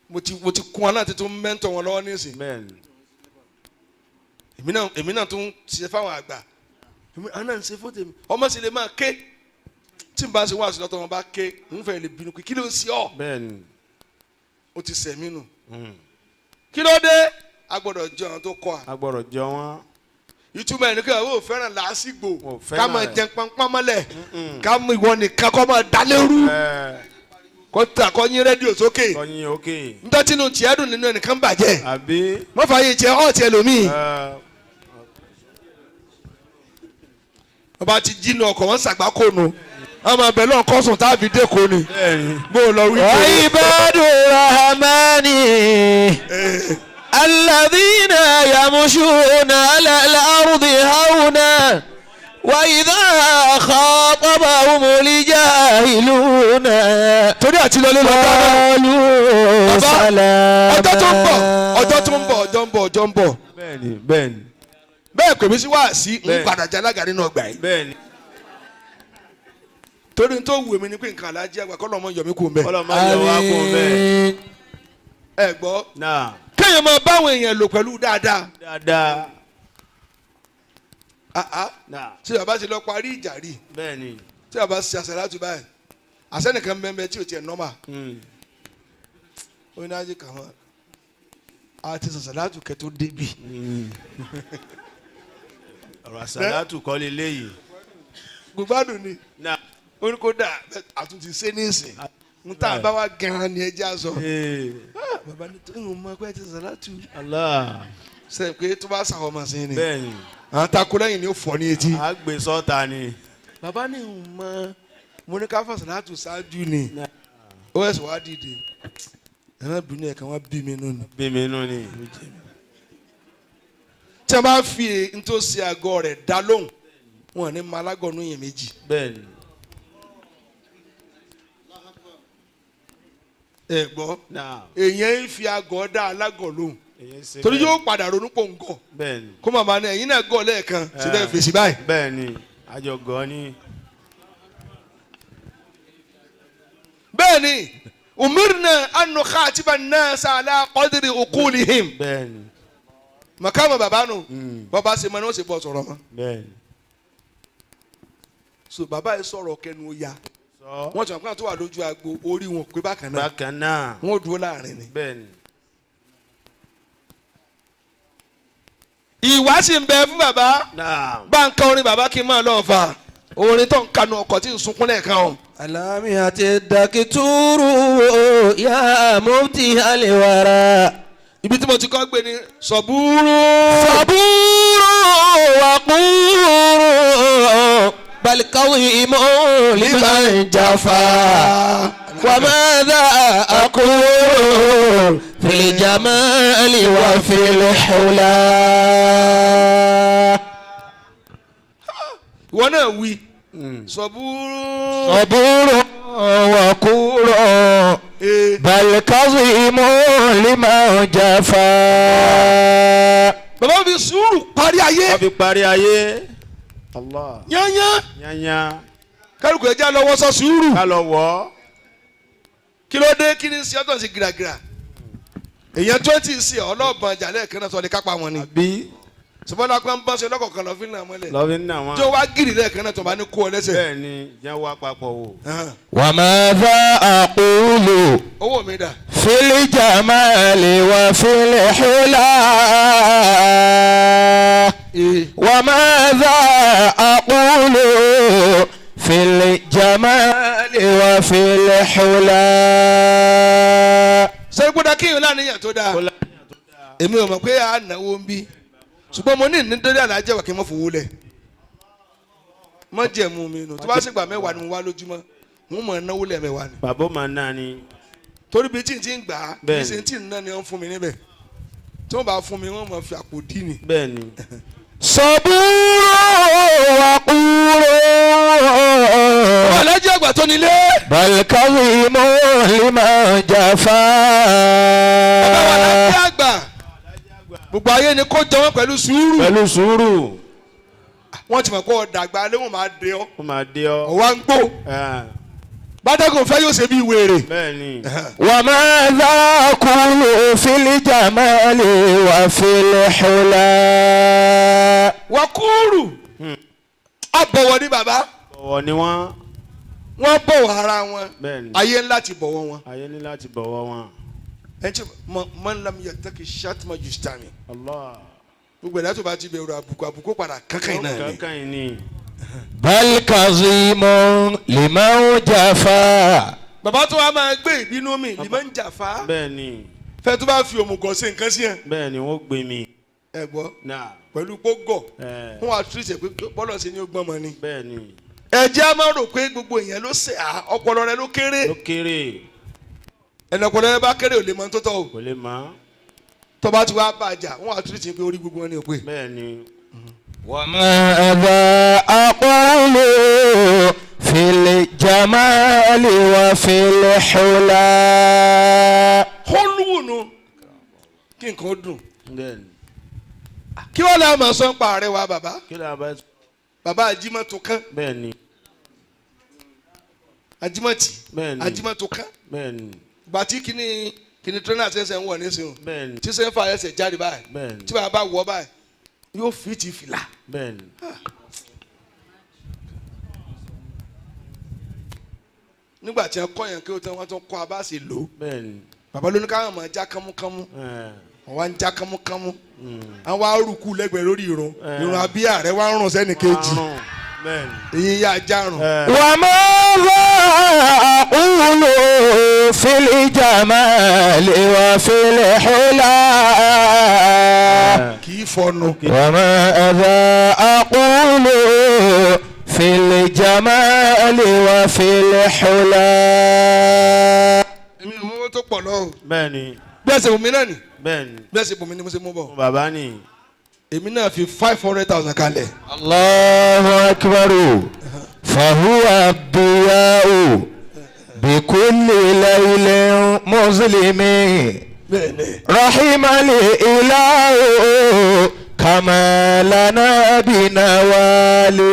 Mo ti kún wọn náà ti tún mẹ́ńtọ̀ wọn lọ́wọ́ nísìn. Bẹ́ẹ̀ni. Èmi náà tún ṣe fáwọn àgbà. Èmi náà ń ṣe fún tèmi. Ọmọ sì lè máa ké. Tí n bá ṣe wá sí lọ́tọ̀ wọn bá ké, n fẹ́ lè bínú pé kí ló ń ṣe ọ́? Bẹ́ẹ̀ni. O ti sẹ̀mí nù. Kí ló dé? A gbọ́dọ̀ jọ àwọn tó kọ́ a. A gbọ́dọ̀ jọ wọn. Ìtumọ̀ ẹni kí àwọn ò fẹ́ràn làásìgbò ká máa jẹ pọnpọ́n mọ́lẹ̀ ká mú ìwọ nìkan kọ́ máa dalérú kó ta kó yín rédíò sókè. Kó yín òkè. Ntọ́ tinú tiẹ̀ dùn nínú ẹnìkan bàjẹ́. Àbí. Wọ́n fà yé tiẹ̀ ọ̀ tiẹ̀ lómi. Ọba ti jí nu ọkọ̀ wọ́n ṣàgbákò nu. Ọmọ abẹ náà kọ́sùn tá a fi dé kò ní. Bó o lọ wí. Wa ibadu rahmani. الذين يمشون على الأرض هونا وإذا خاطبهم الجاهلون قالوا سلاما. Ọjọ́ tó ń bọ̀ ọjọ́ tó ń bọ̀ ọjọ́ ń bọ̀ ọjọ́ ń bọ̀. Bẹ́ẹ̀ni bẹ́ẹ̀ni. Bẹ́ẹ̀ pèmí sí wáàsí ń padà jalága nínú ọgbà yìí. Bẹ́ẹ̀ni. Torí tó wù mí ni pé nǹkan alájí àgbà kọ́ lọ́mọ yọ̀mí kù mbẹ́. Kọ́ lọ́mọ yọ̀ wá kù mbẹ́. Ẹ gbọ́. Kéèyàn máa báwọn èèyàn lò pẹ̀lú dáadáa. Dáadáa. Tí bàbá ti lọ parí ìjà rí. Bẹ́ẹ̀ni. Tí bàbá ṣe àṣàlátù báyìí. Àṣẹnìkan bẹ́ẹ̀ tí ò tiẹ̀ nọ́mà. Ó ní ajé kàwọn. A ti ṣàṣàlátù kẹ́ tó débi. Ọ̀rọ̀ àṣàlátù kọ́ leléyìí. Gbogbo ni. Ó ní kó dà àtúntì ṣe ní ìsìn. N tá a bá wa gan-an ni ẹ jẹ́ àzọ. Bàbá ní tó ń mọ pé ti sàlátù. Allah. Sẹ́yìn pé tó bá sàwọn ọmọ sí ni. Bẹ́ẹ̀ni. Àwọn takò lẹ́yìn ni ó fọ́ ní etí. A gbé sọ́ta ni. Bàbá ní ń mọ mo ní ká fọ sàlátù ṣáájú ni. Ó ẹ̀sùn wá dìde. Ẹ má bínú ẹ̀ kàn wá bí mi nù ni. Bí mi nù ni. Tí a bá fi ntòsí àgọ́ rẹ̀ dá lóhùn, wọn ní malágọ̀ọ́nù yẹn méjì. Bẹ́ẹ̀ni. Ẹ gbọ́ èyàn ń fi àgọ́ dá alágọ̀ lóhùn torí yóò padà ronú pò ń gọ̀ kó màmá ní ẹ̀yin náà gọ̀ lẹ́ẹ̀kan síbẹ̀ fèsì báyìí. Bẹ́ẹ̀ni àjọ gọ̀ ni. Bẹ́ẹ̀ni umirna an nukhatiba an-nasa ala qadri uqulihim. Bẹ́ẹ̀ni. Màkàmà bàbá nù bàbá ṣe mọ ni wọ́n ṣe bọ̀ sọ̀rọ̀ mọ́. Bẹ́ẹ̀ni. So bàbá yìí sọ̀rọ̀ kẹnu ó ya. Wọ́n ti wọ́n kàn tó wà lójú agbo orí wọn pé bákan náà. Bákan náà. Wọ́n dúró láàrin ni. Bẹ́ẹ̀ni. Ìwà sì ń bẹ fún bàbá. Bá ń ka orin bàbá kí n máa lọ fà. Orin tó ń kanu ọkọ̀ tí ń sunkún lẹ́ẹ̀kan o. Alamiyati dakituru ya mufti aliwara. Ibi tí mo ti kọ́ gbé ni sọ̀búrú. Sọ̀búrú wà kúrú balikawi imọ̀ liman jafa. وماذا أقول في الجمال وفي الحلا. وانا وي صبور صبور وقور بل كظيم لمن جفا. Bàbá fi sùúrù parí ayé. Wọ́n fi parí ayé. Allah. Yányán. Yányán. Kálukú ẹja lọ́wọ́ sọ sùúrù. Ká lọ wọ̀. Kí ló dé kí ni sí ọtọ̀ sí gíragíra? Èèyàn 20 sí ọlọ́ọ̀bọ̀n jà lẹ́ẹ̀kan náà sọ ní kápá wọn ni. Àbí. Sọfọ́nà kan bá ṣe lọ́kọ̀ọ̀kan lọ́ fi ń nà mọ́lẹ̀. Lọ́ fi ń nà wọ́n. Tí ó wá gírì lẹ́ẹ̀kan náà tó bá ní kó ọ lẹ́sẹ̀. Bẹ́ẹ̀ni, jẹ́ wá papọ̀ wò. Wa madha aqulu. Owó mi dà. Fil jamali wa fil hula. Wa madha aqulu. Fil jamali wa fil hula. Ṣé gbọ́dọ̀ kí n láníyàn tó dáa? Èmi ò mọ̀ pé a náwó ń bí. Ṣùgbọ́n mo ní ìnídọ́rí àlájẹ́ wà kí n mọ̀ fowó lẹ̀. Mọ̀ jẹ̀mú mi nù. Tó bá sì gbà mẹ́wàá ni mo wá lójúmọ́. Mo mọ̀ náwó lẹ̀ mẹ́wàá ni. Bàbá máa ná ni. Torí bí tí n ti ń gbà á, bí ṣe tí ń ná ni wọ́n fún mi níbẹ̀. Tí wọ́n bá fún mi, wọ́n mọ̀ fi àpò dí ni. Bẹ́ẹ̀ni. Sọ̀búrò wà kúrò. Alájẹ́ àgbà tó nílé. Balkawi mọ́ jàfa. Bàbá wa lájẹ́ àgbà. Gbogbo ayé ni kó jọ wọ́n pẹ̀lú sùúrù. Pẹ̀lú sùúrù. Wọ́n ti mọ̀ kó dàgbà lé wọn máa dé ọ. Wọ́n máa dé ọ. Ọ̀wá ń gbó. Bádẹ́gùn fẹ́ yóò ṣe bí wèrè. Bẹ́ẹ̀ni. Wa madha aqulu fil jamali wa fil hula. Wà kúrú. Àbọ̀wọ̀ ni bàbá. Bọ̀wọ̀ ni wọ́n. Wọ́n bọ̀wọ̀ ara wọn. Bẹ́ẹ̀ni. Ayé ńlá ti bọ̀wọ̀ wọn. Ayé ní láti bọ̀wọ̀ wọn. Ẹ ti man lam yattaqi shatma yustami. Allah. Gbogbo ẹ̀dá tó bá ti bẹ̀rù àbùkù àbùkù padà kankan yìí náà ni. Kankan yìí ni. Bal kazimun liman jafa. Bàbá tó wá máa gbé ìbínú mi liman jafa. Bẹ́ẹ̀ni. Fẹ́ tó bá fi òmùgọ̀ ṣe nǹkan sí yẹn. Bẹ́ẹ̀ni wọ́n gbé mi. Ẹ gbọ́. Náà. Pẹ̀lú gbógọ̀. Wọ́n wá tírìsì pé bọ́lọ̀ ṣe ni ó gbọ́n mọ́ ni. Bẹ́ẹ̀ni. Ẹ jẹ́ á máa rò pé gbogbo èèyàn ló ṣe à ọpọlọ rẹ ló kéré. Ló kéré. Ẹnì ọpọlọ rẹ bá kéré ò lè mọ tó tọ́ o. Kò lè mọ. Tó bá ti wá bàjá wọ́n wá tírìsì pé orí gbogbo wọn ni ò pé. Bẹ́ẹ̀ni. وماذا أقول في الجمال وفي الحلا. Kólúwùnú kí nǹkan dùn. Kí wọ́n lè máa sọ ń pa ààrẹ wa bàbá. Bàbá Ajímọ̀ tó kán. Bẹ́ẹ̀ni. Ajímọ̀ tì. Bẹ́ẹ̀ni. Ajímọ̀ tó kán. Bẹ́ẹ̀ni. Gbàtí kíní kíní tírẹ́nà ṣẹ̀ṣẹ̀ ń wọ̀ nísìnyí. Bẹ́ẹ̀ni. Tí sẹ́ ń fa ẹsẹ̀ jáde báyìí. Bẹ́ẹ̀ni. Tí bàbá wọ̀ báyìí yóò fi ti fìlà. Bẹ́ẹ̀ni. Nígbà tí wọ́n kọ́ yẹn kí wọ́n tún kọ́ abáṣe lò. Bẹ́ẹ̀ni. Bàbá ló ní káwọn máa já kánmúkánmú. Wọ́n wá ń já kánmúkánmú. Àwọn wá rúkú lẹ́gbẹ̀ẹ́ lórí irun. Irun abíyá rẹ̀ wá ń rùn sẹ́ni kejì. Bẹ́ẹ̀ni. Èyí yá ajá rùn. وماذا أقول في الجمال وفي الحلا. Kì í fọnu. وماذا أقول في الجمال وفي الحلا. Èmi ò mú owó tó pọ̀ lọ. Bẹ́ẹ̀ni. Bí ẹ ṣe bùnmi náà ni. Bẹ́ẹ̀ni. Bí ẹ ṣe bùnmi ni mo ṣe mú bọ̀. Bàbá ni. Èmi náà fi 500,000 kalẹ̀. Allahu akbar fahuwa ad-diya'u bikulli laylin muslimi. Bẹ́ẹ̀ni. Rahimali ilahu kama lana binawali.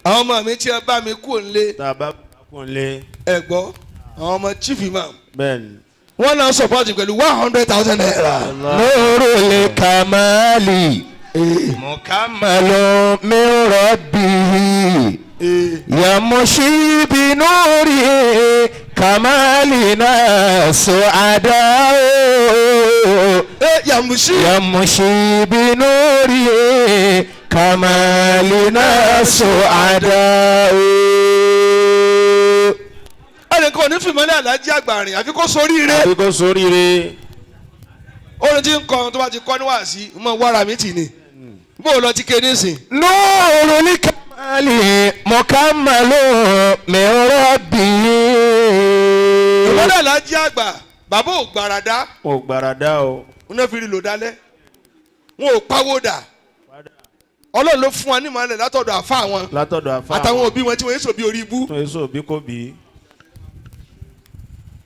Àwọn ọmọ mi tí ẹ bá mi kú òǹlé. Tá a bá kú òǹlé. Ẹ gbọ́, àwọn ọmọ chief imam. Bẹ́ẹ̀ni. Wọ́n náà support pẹ̀lú 100,000 naira. Nurul kamali mukammalu min rabbihi yamushi binuri kamalina su'ada. Yamushi. Yamushi binuri kamalina su'ada'u. Ẹnìkan ò ní fìmọ́lẹ̀ alájí àgbà rìn àfi kó soríire. Àfi kó soríire. Orin tí ń kọ tó bá ti kọ́ ní wàásí mọ wàrà mi tì ní. Bó o lọ ti ké nísìn. Nuru kamali mukammalu min rabbi. Ìmọ́lẹ̀ alájí àgbà bàbá ò gbàràdá. Ò gbàràdá o. Wọn náà fi rí lò dálẹ́. Wọn ò pawó dà. Ọlọ́run ló fún wa ní ìmọ̀lẹ̀ látọ̀dọ̀ àfa wọn. Látọ̀dọ̀ àfa wọn. Àtàwọn òbí wọn tí wọ́n yéṣò bí orí ibú. Tí wọ́n yéṣò bí kò bí.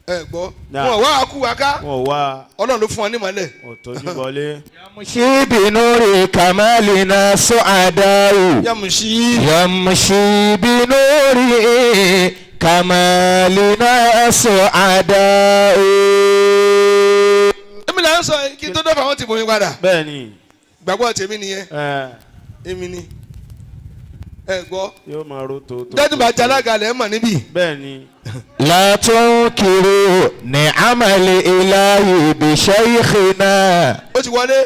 Ẹ gbọ́ wọn wá kú wa ká. Wọn wá. Ọlọ́run ló fún wa ní ìmọ̀lẹ̀. Wọn tójú bọlé. Yamshi binuri kamalina su'ada'u. Yamshi. Yamshi binuri kamalina su'ada'u. Èmi là ń sọ kí n tó dọ́fà wọn ti bomi padà. Bẹ́ẹ̀ni. Gbàgbọ́ tèmi nìyẹn. Èmi ni. Ẹ gbọ́. Yóò máa ro tó tó. Dẹ́tù bá jalága lẹ́ mọ̀ níbí. Bẹ́ẹ̀ni. La tunkiru ni'amal ilahi bi shaykhina. Ó ti wọlé.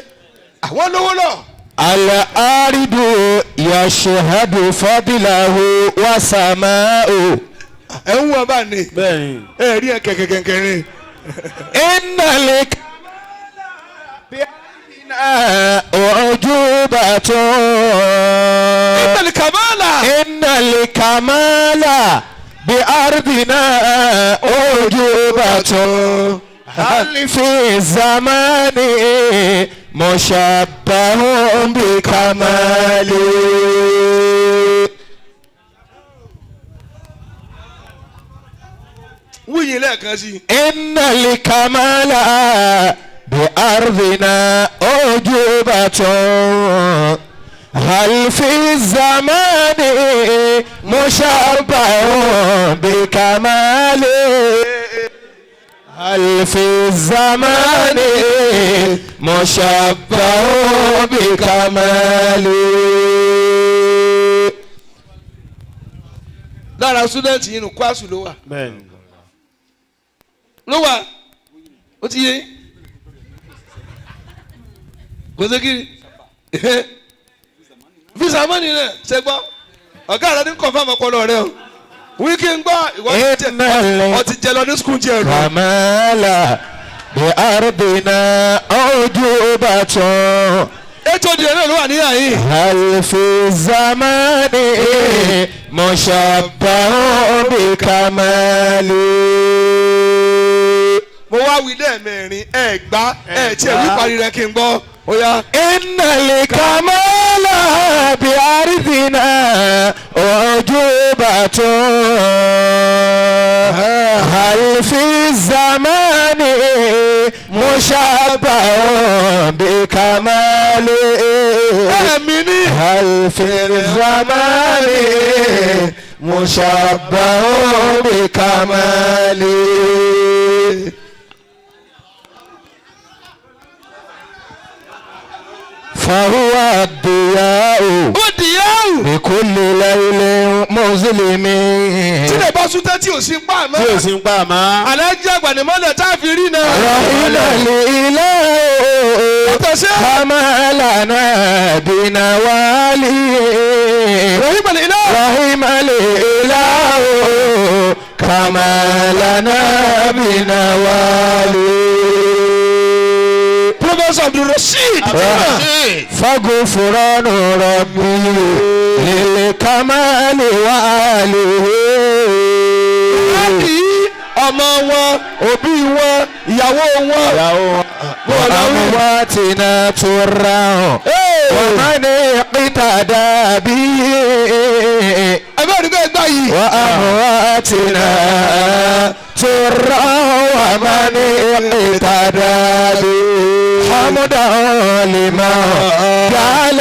Àwọn lówó lọ. Al-aridu yashhadu fadlahu wa sama'u. Ẹ ń wọ bá ní. Bẹ́ẹ̀ni. Ẹ rí ẹ kẹ̀kẹ̀kẹ̀kẹ̀ ni. Innal kamala ujubatun. Innal kamala. Innal kamala bi ardina ujubatun. Hal fi zamani mushabbahun bi kamali. Wúyìn lẹ́ẹ̀kan sí. Innal kamala bi ardina ujubatun. Hal fi zamani mushabbahun bi kamali. Hal fi zamani mushabbahun bi kamali. Lára student yìí nù kwásù ló wà. Bẹ́ẹ̀ni. Ló wà ó ti yé kò sí kiri visa mọ́ni rẹ̀ ṣe gbọ́ ọ̀gá rẹ̀ ní confirm ọpọlọ rẹ o wíkì ń gbọ́ ìwọ ti jẹ lọ ní skul jẹ rẹ. Kamala bi ardina ujubatun. Ètò ìdílé náà ló wà níyà yìí. Hal fi zamani mushabbahun bi kamali. Mo wá wí lẹ́ẹ̀mẹrin ẹ gbá ẹ tí ẹ wí parí rẹ kí n gbọ́ ó yá. Innal kamala bi ardina ujubatun. Hal fi zamani mushabbahun bi kamali. Ẹ̀mí ni. Hal fi zamani mushabbahun bi kamali. فهو الضياء بكل ليل مظلم. Tí lè bá sútẹ́ tí ò sí pa mọ́. Tí ò sí pa mọ́. Alájí àgbà ni mọ́lẹ̀ tá a fi rí náà. رحل الإله كما لنا بنوالي. رحم الإله. رحم الإله كما لنا بنوالي. Professor Abdulrasheed. فغفران ربي للكمال وآله. Ọmọ wọn, òbí wọn, ìyàwó wọn. وأمواتنا ترا ومن اقتدى به. وأمواتنا ترا ومن اقتدى به. حمدا لما جعل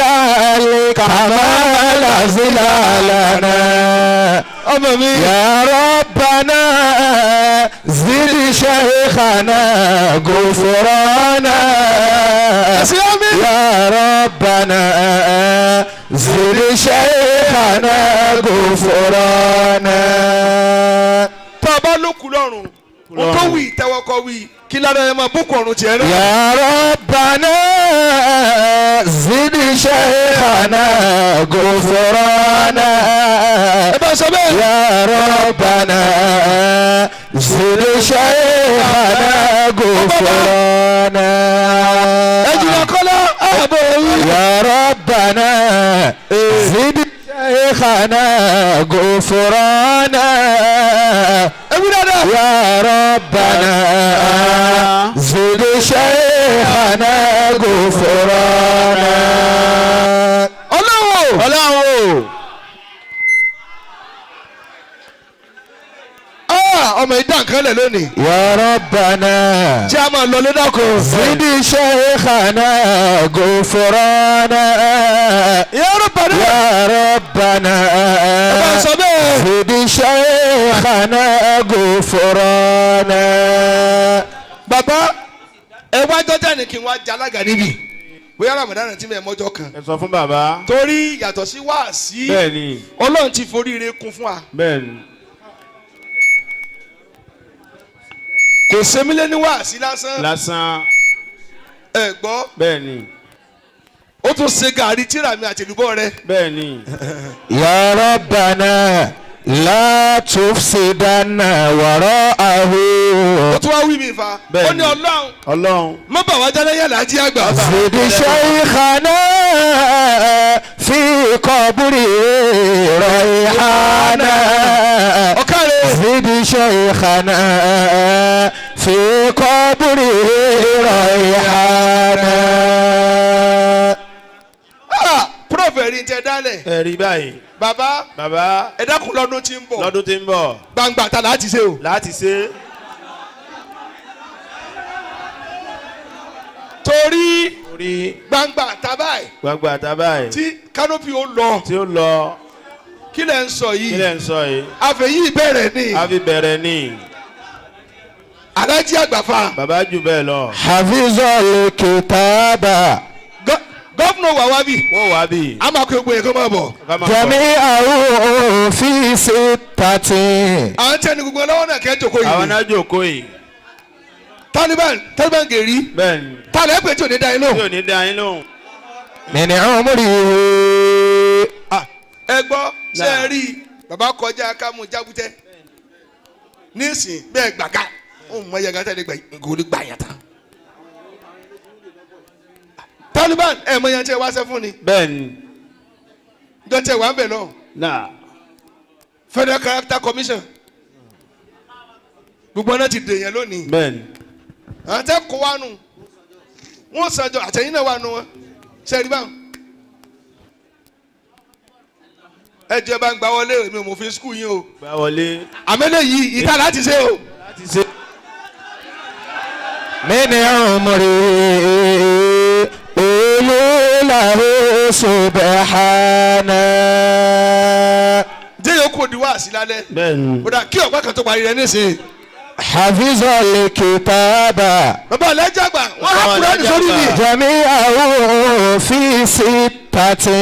الكمال ظلالنا. يا ربنا زد شيخنا غفرانا. يا ربنا زد شيخنا غفرانا. Bàbá ló kú lọ́rùn. O tó wí tẹ́wọ́kọ́ wí kí lára ẹ máa bókun ọ̀run tiẹ̀ náà. Ya Rabbana zid shaykhana ghufrana. Ẹ bá sọ bẹ́ẹ̀. Ya Rabbana zid shaykhana ghufrana. Ẹ jùlọ kọ́lá àbọ̀ wí. Ya Rabbana zid shaykhana ghufrana. يا ربنا زد شيخنا غفرانا. Ọlọ́run Ọlọ́run. Ọmọ ìdá nǹkan lẹ̀ lónìí. يا ربنا Jẹ́ a máa lọ lé dákun. زد شيخنا غفرانا. يا ربنا. يا ربنا زد شيخنا غفرانا. Bàbá ẹ wá jọjá ni kí n wá jalága níbí bóyá Ramadan ti mẹ́ mọ́jọ́ kan. Ẹ sọ fún bàbá. Torí yàtọ̀ sí wáàsí. Bẹ́ẹ̀ni. Ọlọ́run ti foríire kún fún wa. Bẹ́ẹ̀ni. Kò sẹ́mílẹ̀ ní wáàsí lásán. Lásán. Ẹ gbọ́. Bẹ́ẹ̀ni. Ó tún ṣe gàrí tíra mi àti ìlúbọ rẹ. Bẹ́ẹ̀ni. Ya Rabbana la tufsidanna wara'ahu. Ó tún wá wí mi fa. Bẹ́ẹ̀ni. Ó ní Ọlọ́run. Ọlọ́run. Má bà wá jálẹ̀ yàrá jí àgbà. Zid shaykhana fi qabri rayhana. Ọ̀kàrẹ̀. Zid shaykhana fi qabri rayhana. Prof ẹ̀rí ń tẹ dálẹ̀. Ẹ̀rí báyìí. Bàbá. Bàbá. Ẹ dákun lọ́dún tí ń bọ̀. Lọ́dún tí ń bọ̀. Gbangba ta láti ṣe o. Láti ṣe. Torí. Torí. Gbangba ta báyìí. Gbangba ta báyìí. Tí kánópì ó lọ. Tí ó lọ. Kí lẹ̀ ń sọ yìí. Kí lẹ̀ ń sọ yìí. Àfẹ̀yí bẹ̀rẹ̀ ni. Àfi bẹ̀rẹ̀ ni. Alájí àgbàfà. Bàbá jù bẹ́ẹ̀ lọ. Hafizal kitaba. Gọ́fúnà wà wá bí. Wọ́n wá bí. A máa kó egbò yẹn kó máa bọ̀. Jami'ahu fi sittati. Àwọn tí ẹni gbogbo ọlọ́wọ́ náà kẹ́ jòkó yìí. Àwọn náà jòkó yìí. Taliban Taliban gèrí. Bẹ́ẹ̀ni. Tálẹ̀ pé tí ò ní dá yín lóhùn. Tí ò ní dá yín lóhùn. Min umrihi. Ẹ gbọ́ ṣé ẹ rí i bàbá kọjá kámú jábútẹ́ nísìn bẹ́ẹ̀ gbàgà ó mọ ẹyẹ gàtẹ́ lè gbà yàtà. Taliban ẹ mọ yẹn tí ẹ wá sẹ fún ni. Bẹ́ẹ̀ni. Njọ tí ẹ wà ń bẹ̀ náà. Náà. Federal Character Commission. Gbogbo náà ti dè yẹn lónìí. Bẹ́ẹ̀ni. Àwọn tẹ́ kó wa nù. Wọ́n sànjọ àtẹ̀yìn náà wà nù wọn. Ṣé rí báwọn? Ẹ jẹ́ bá ń gbà wọlé èmi ò mọ̀ fi skul yín o. Gbà wọlé. Àmẹ́lẹ̀ yìí ìta láti ṣe o. Láti ṣe. Min umrihi. Lahu subhana. Jẹ́ yóò kó di wá sí lálẹ́. Bẹ́ẹ̀ni. Bọ́dà kí ọ̀pá kan tó parí rẹ̀ nísìnyí. Hafizal kitaba. Bàbá alájà àgbà wọ́n á Kùránì sórí mi. Jami'ahu fi sittati.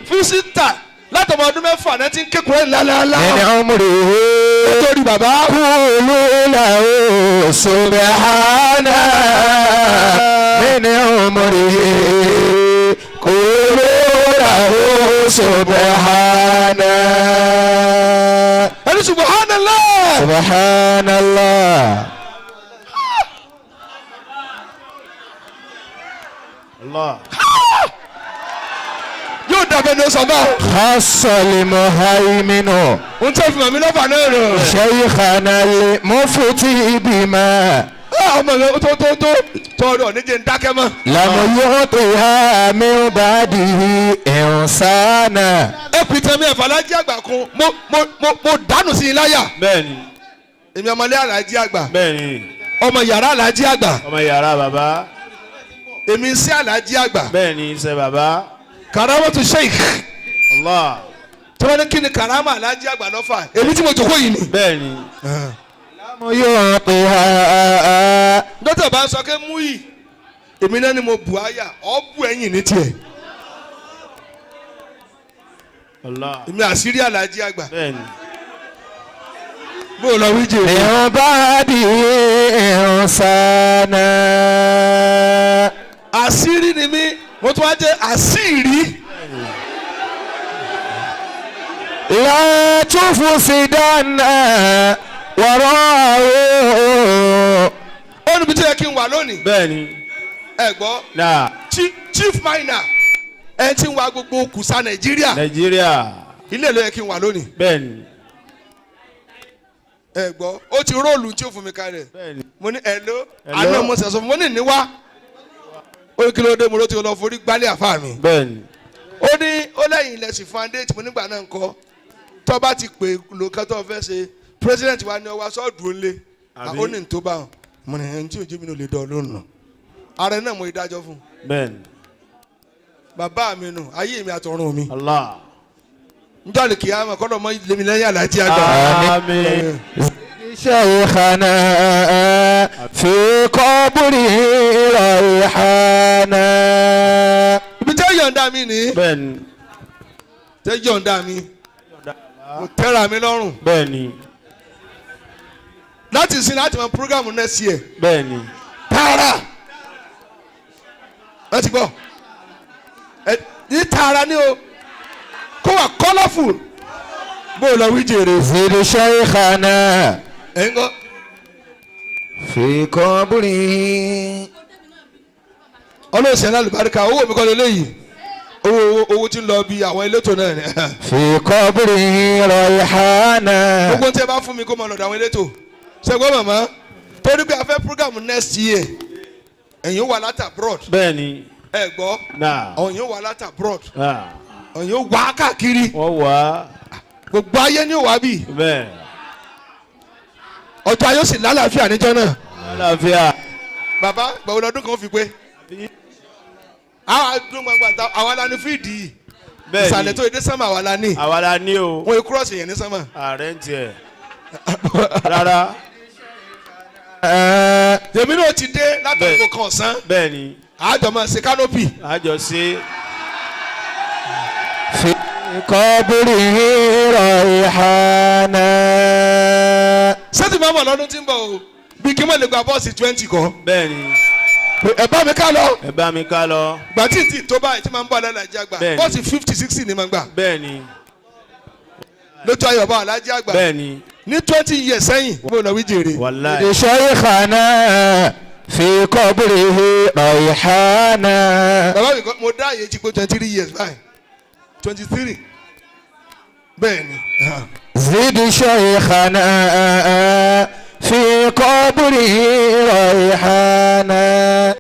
Fi sitta látọmọ ọdún mẹ́fà náà ti ń ké Kùránì lálálá. Min umrihi. Nítorí bàbá. Qulu lahu subhana. Min umrihi. Qulu lahu subhana. Ẹni subhanallah. Subhanallah. Allah. Yóò dàbẹ̀ ní ọ̀sán báwo. Khassal muhaiminu. N tẹ́ fi màmí lọ́fà náà rẹ̀. Shaykhana al-mufti bima. Ọmọ mi tó tó tó tọrọ níjẹ ń dákẹ́ mọ́. Lam yu'tiha min ba'dihi insana. Ẹ pìtàn mi ẹ̀fọ́ alájí àgbà kun mo mo mo mo dànù sí i láyà. Bẹ́ẹ̀ni. Èmi ọmọlé alájí àgbà. Bẹ́ẹ̀ni. Ọmọ yàrá alájí àgbà. Ọmọ yàrá bàbá. Èmi ń sí alájí àgbà. Bẹ́ẹ̀ni iṣẹ́ bàbá. Karamatu Sheikh. Allah. Tí wọ́n ní kí ni karama alájí àgbà lọ́fà. Èmi tí mo jòkó yìí ni. Bẹ́ẹ̀ni. Lam yu'tiha. Dókítà bá ń sọ pé mú yìí èmi náà ni mo bù áyà ọ́ bù ẹ̀yìn ní tiẹ̀. Allah. Èmi àṣírí alájí àgbà. Bẹ́ẹ̀ni. Bó o lọ wí jèrè. من بعده إنسانا. Àṣírí ni mí, mo tún wá jẹ́ àṣírí. لا تفسدن وراءه. Ó níbi tí ó yẹ kí n wà lónìí. Bẹ́ẹ̀ni. Ẹ gbọ́. Náà. Chief miner ẹ ti ń wa gbogbo kùsà Nàìjíríà. Nàìjíríà. Ilé ló yẹ kí n wà lónìí. Bẹ́ẹ̀ni. Ẹ gbọ́, ó ti róòlù tí ó fún mi kalẹ̀. Bẹ́ẹ̀ni. Mo ní hello. Hello. Àná mo sẹ̀sọ̀ fún mo ní níwá. Ó ní kí ló dé, mo ló ti lọ forí gbálẹ̀ àfa mi. Bẹ́ẹ̀ni. Ó ní ó lẹ́yìn ilẹ̀ sì fún adé tí mo nígbà náà ń kọ́. Tó bá ti pè lókàn tó fẹ́ ṣe president wa ni ọwọ́ sọ́ọ̀dù ńlẹ̀. Àbí? Ó ní ní tó bá wọn. Mo ní ẹni tí òjò mi ò lè dán lónìí. Ààrẹ náà mo ìdájọ́ fún. Bẹ́ẹ̀ni. Bàbá mi nù, ayé mi àtọ̀run mi. Allah. Njọ́ lè kí á mọ̀ kọ́dọ̀ mọ́ lèmi lẹ́yìn àlàájì àgbà. Àmín. شيخنا في قبره ريحانا. Ibi tẹ́ yọ̀ǹda mi ní. Bẹ́ẹ̀ni. Tẹ́ yọ̀ǹda mi. Mo tẹ́ra mi lọ́rùn. Bẹ́ẹ̀ni. Láti sin láti mọ programu next year. Bẹ́ẹ̀ni. Tààrà. Láti gbọ́. Ẹ ní tààrà ni o. Kó wà colourful. Bó o lọ wí jèrè. زد شيخنا Ẹ ń gbọ́. في قبره. Ọlọ́run ṣe lálùbáríkà owó mi kọ́ lé léyìí. Owó owó tí ń lọ bí àwọn elétò náà ni. في قبره ريحانا. Gbogbo tí ẹ bá fún mi kó máa lọ́dọ̀ àwọn elétò. Ṣé gbọ́ màmá? Torí pé a fẹ́ program next year. Ẹ̀yin wà láti abroad. Bẹ́ẹ̀ni. Ẹ gbọ́. Náà. Ọ̀yin wà láti abroad. Ah. Ọ̀yin wà káàkiri. Wọ́n wá. Gbogbo ayé ni ó wà bí. Bẹ́ẹ̀. Ọjọ́ ayé ó sì lálàáfíà níjọ́ náà. Àlàáfíà. Bàbá gbàgbọ́ lọ́dún kan fi pé. Àwọn àdúgbò gbàgbà ta àwa la ní fíìdì yìí. Bẹ́ẹ̀ni. Ìsàlẹ̀ tó dé sánmà àwa la ní. Àwa la ní o. Wọ́n kúrọ̀sì yẹn ní sánmà. Ààrẹ ń tiẹ̀. Rárá. Tèmi náà ti dé látàkó kan ọ̀sán. Bẹ́ẹ̀ni. Àjọ máa ṣe kánópì. Àjọ ṣe. في قبره ريحانا. Ṣé tí màmá lọ́dún tí ń bọ̀ o? Bí kí n má lè gba bọ́ọ̀sì 20 kan. Bẹ́ẹ̀ni. Ẹ bá mi ká lọ. Ẹ bá mi ká lọ. Gbà tí tí tó báyìí tí máa ń bọ̀ lálàájì àgbà. Bẹ́ẹ̀ni. Bọ́ọ̀sì 50 60 ni máa ń gbà. Bẹ́ẹ̀ni. Lójú ayọ̀ bá aláàjì àgbà. Bẹ́ẹ̀ni. Ní 20 years sẹ́yìn, mo lọ wí jèrè. Wàláì. شيخنا في قبره ريحانا. Bàbá mi kọ́ mo dá àyè jí pé 23 years báyìí. 23. Bẹ́ẹ̀ni. زد شيخنا في قبره ريحانا.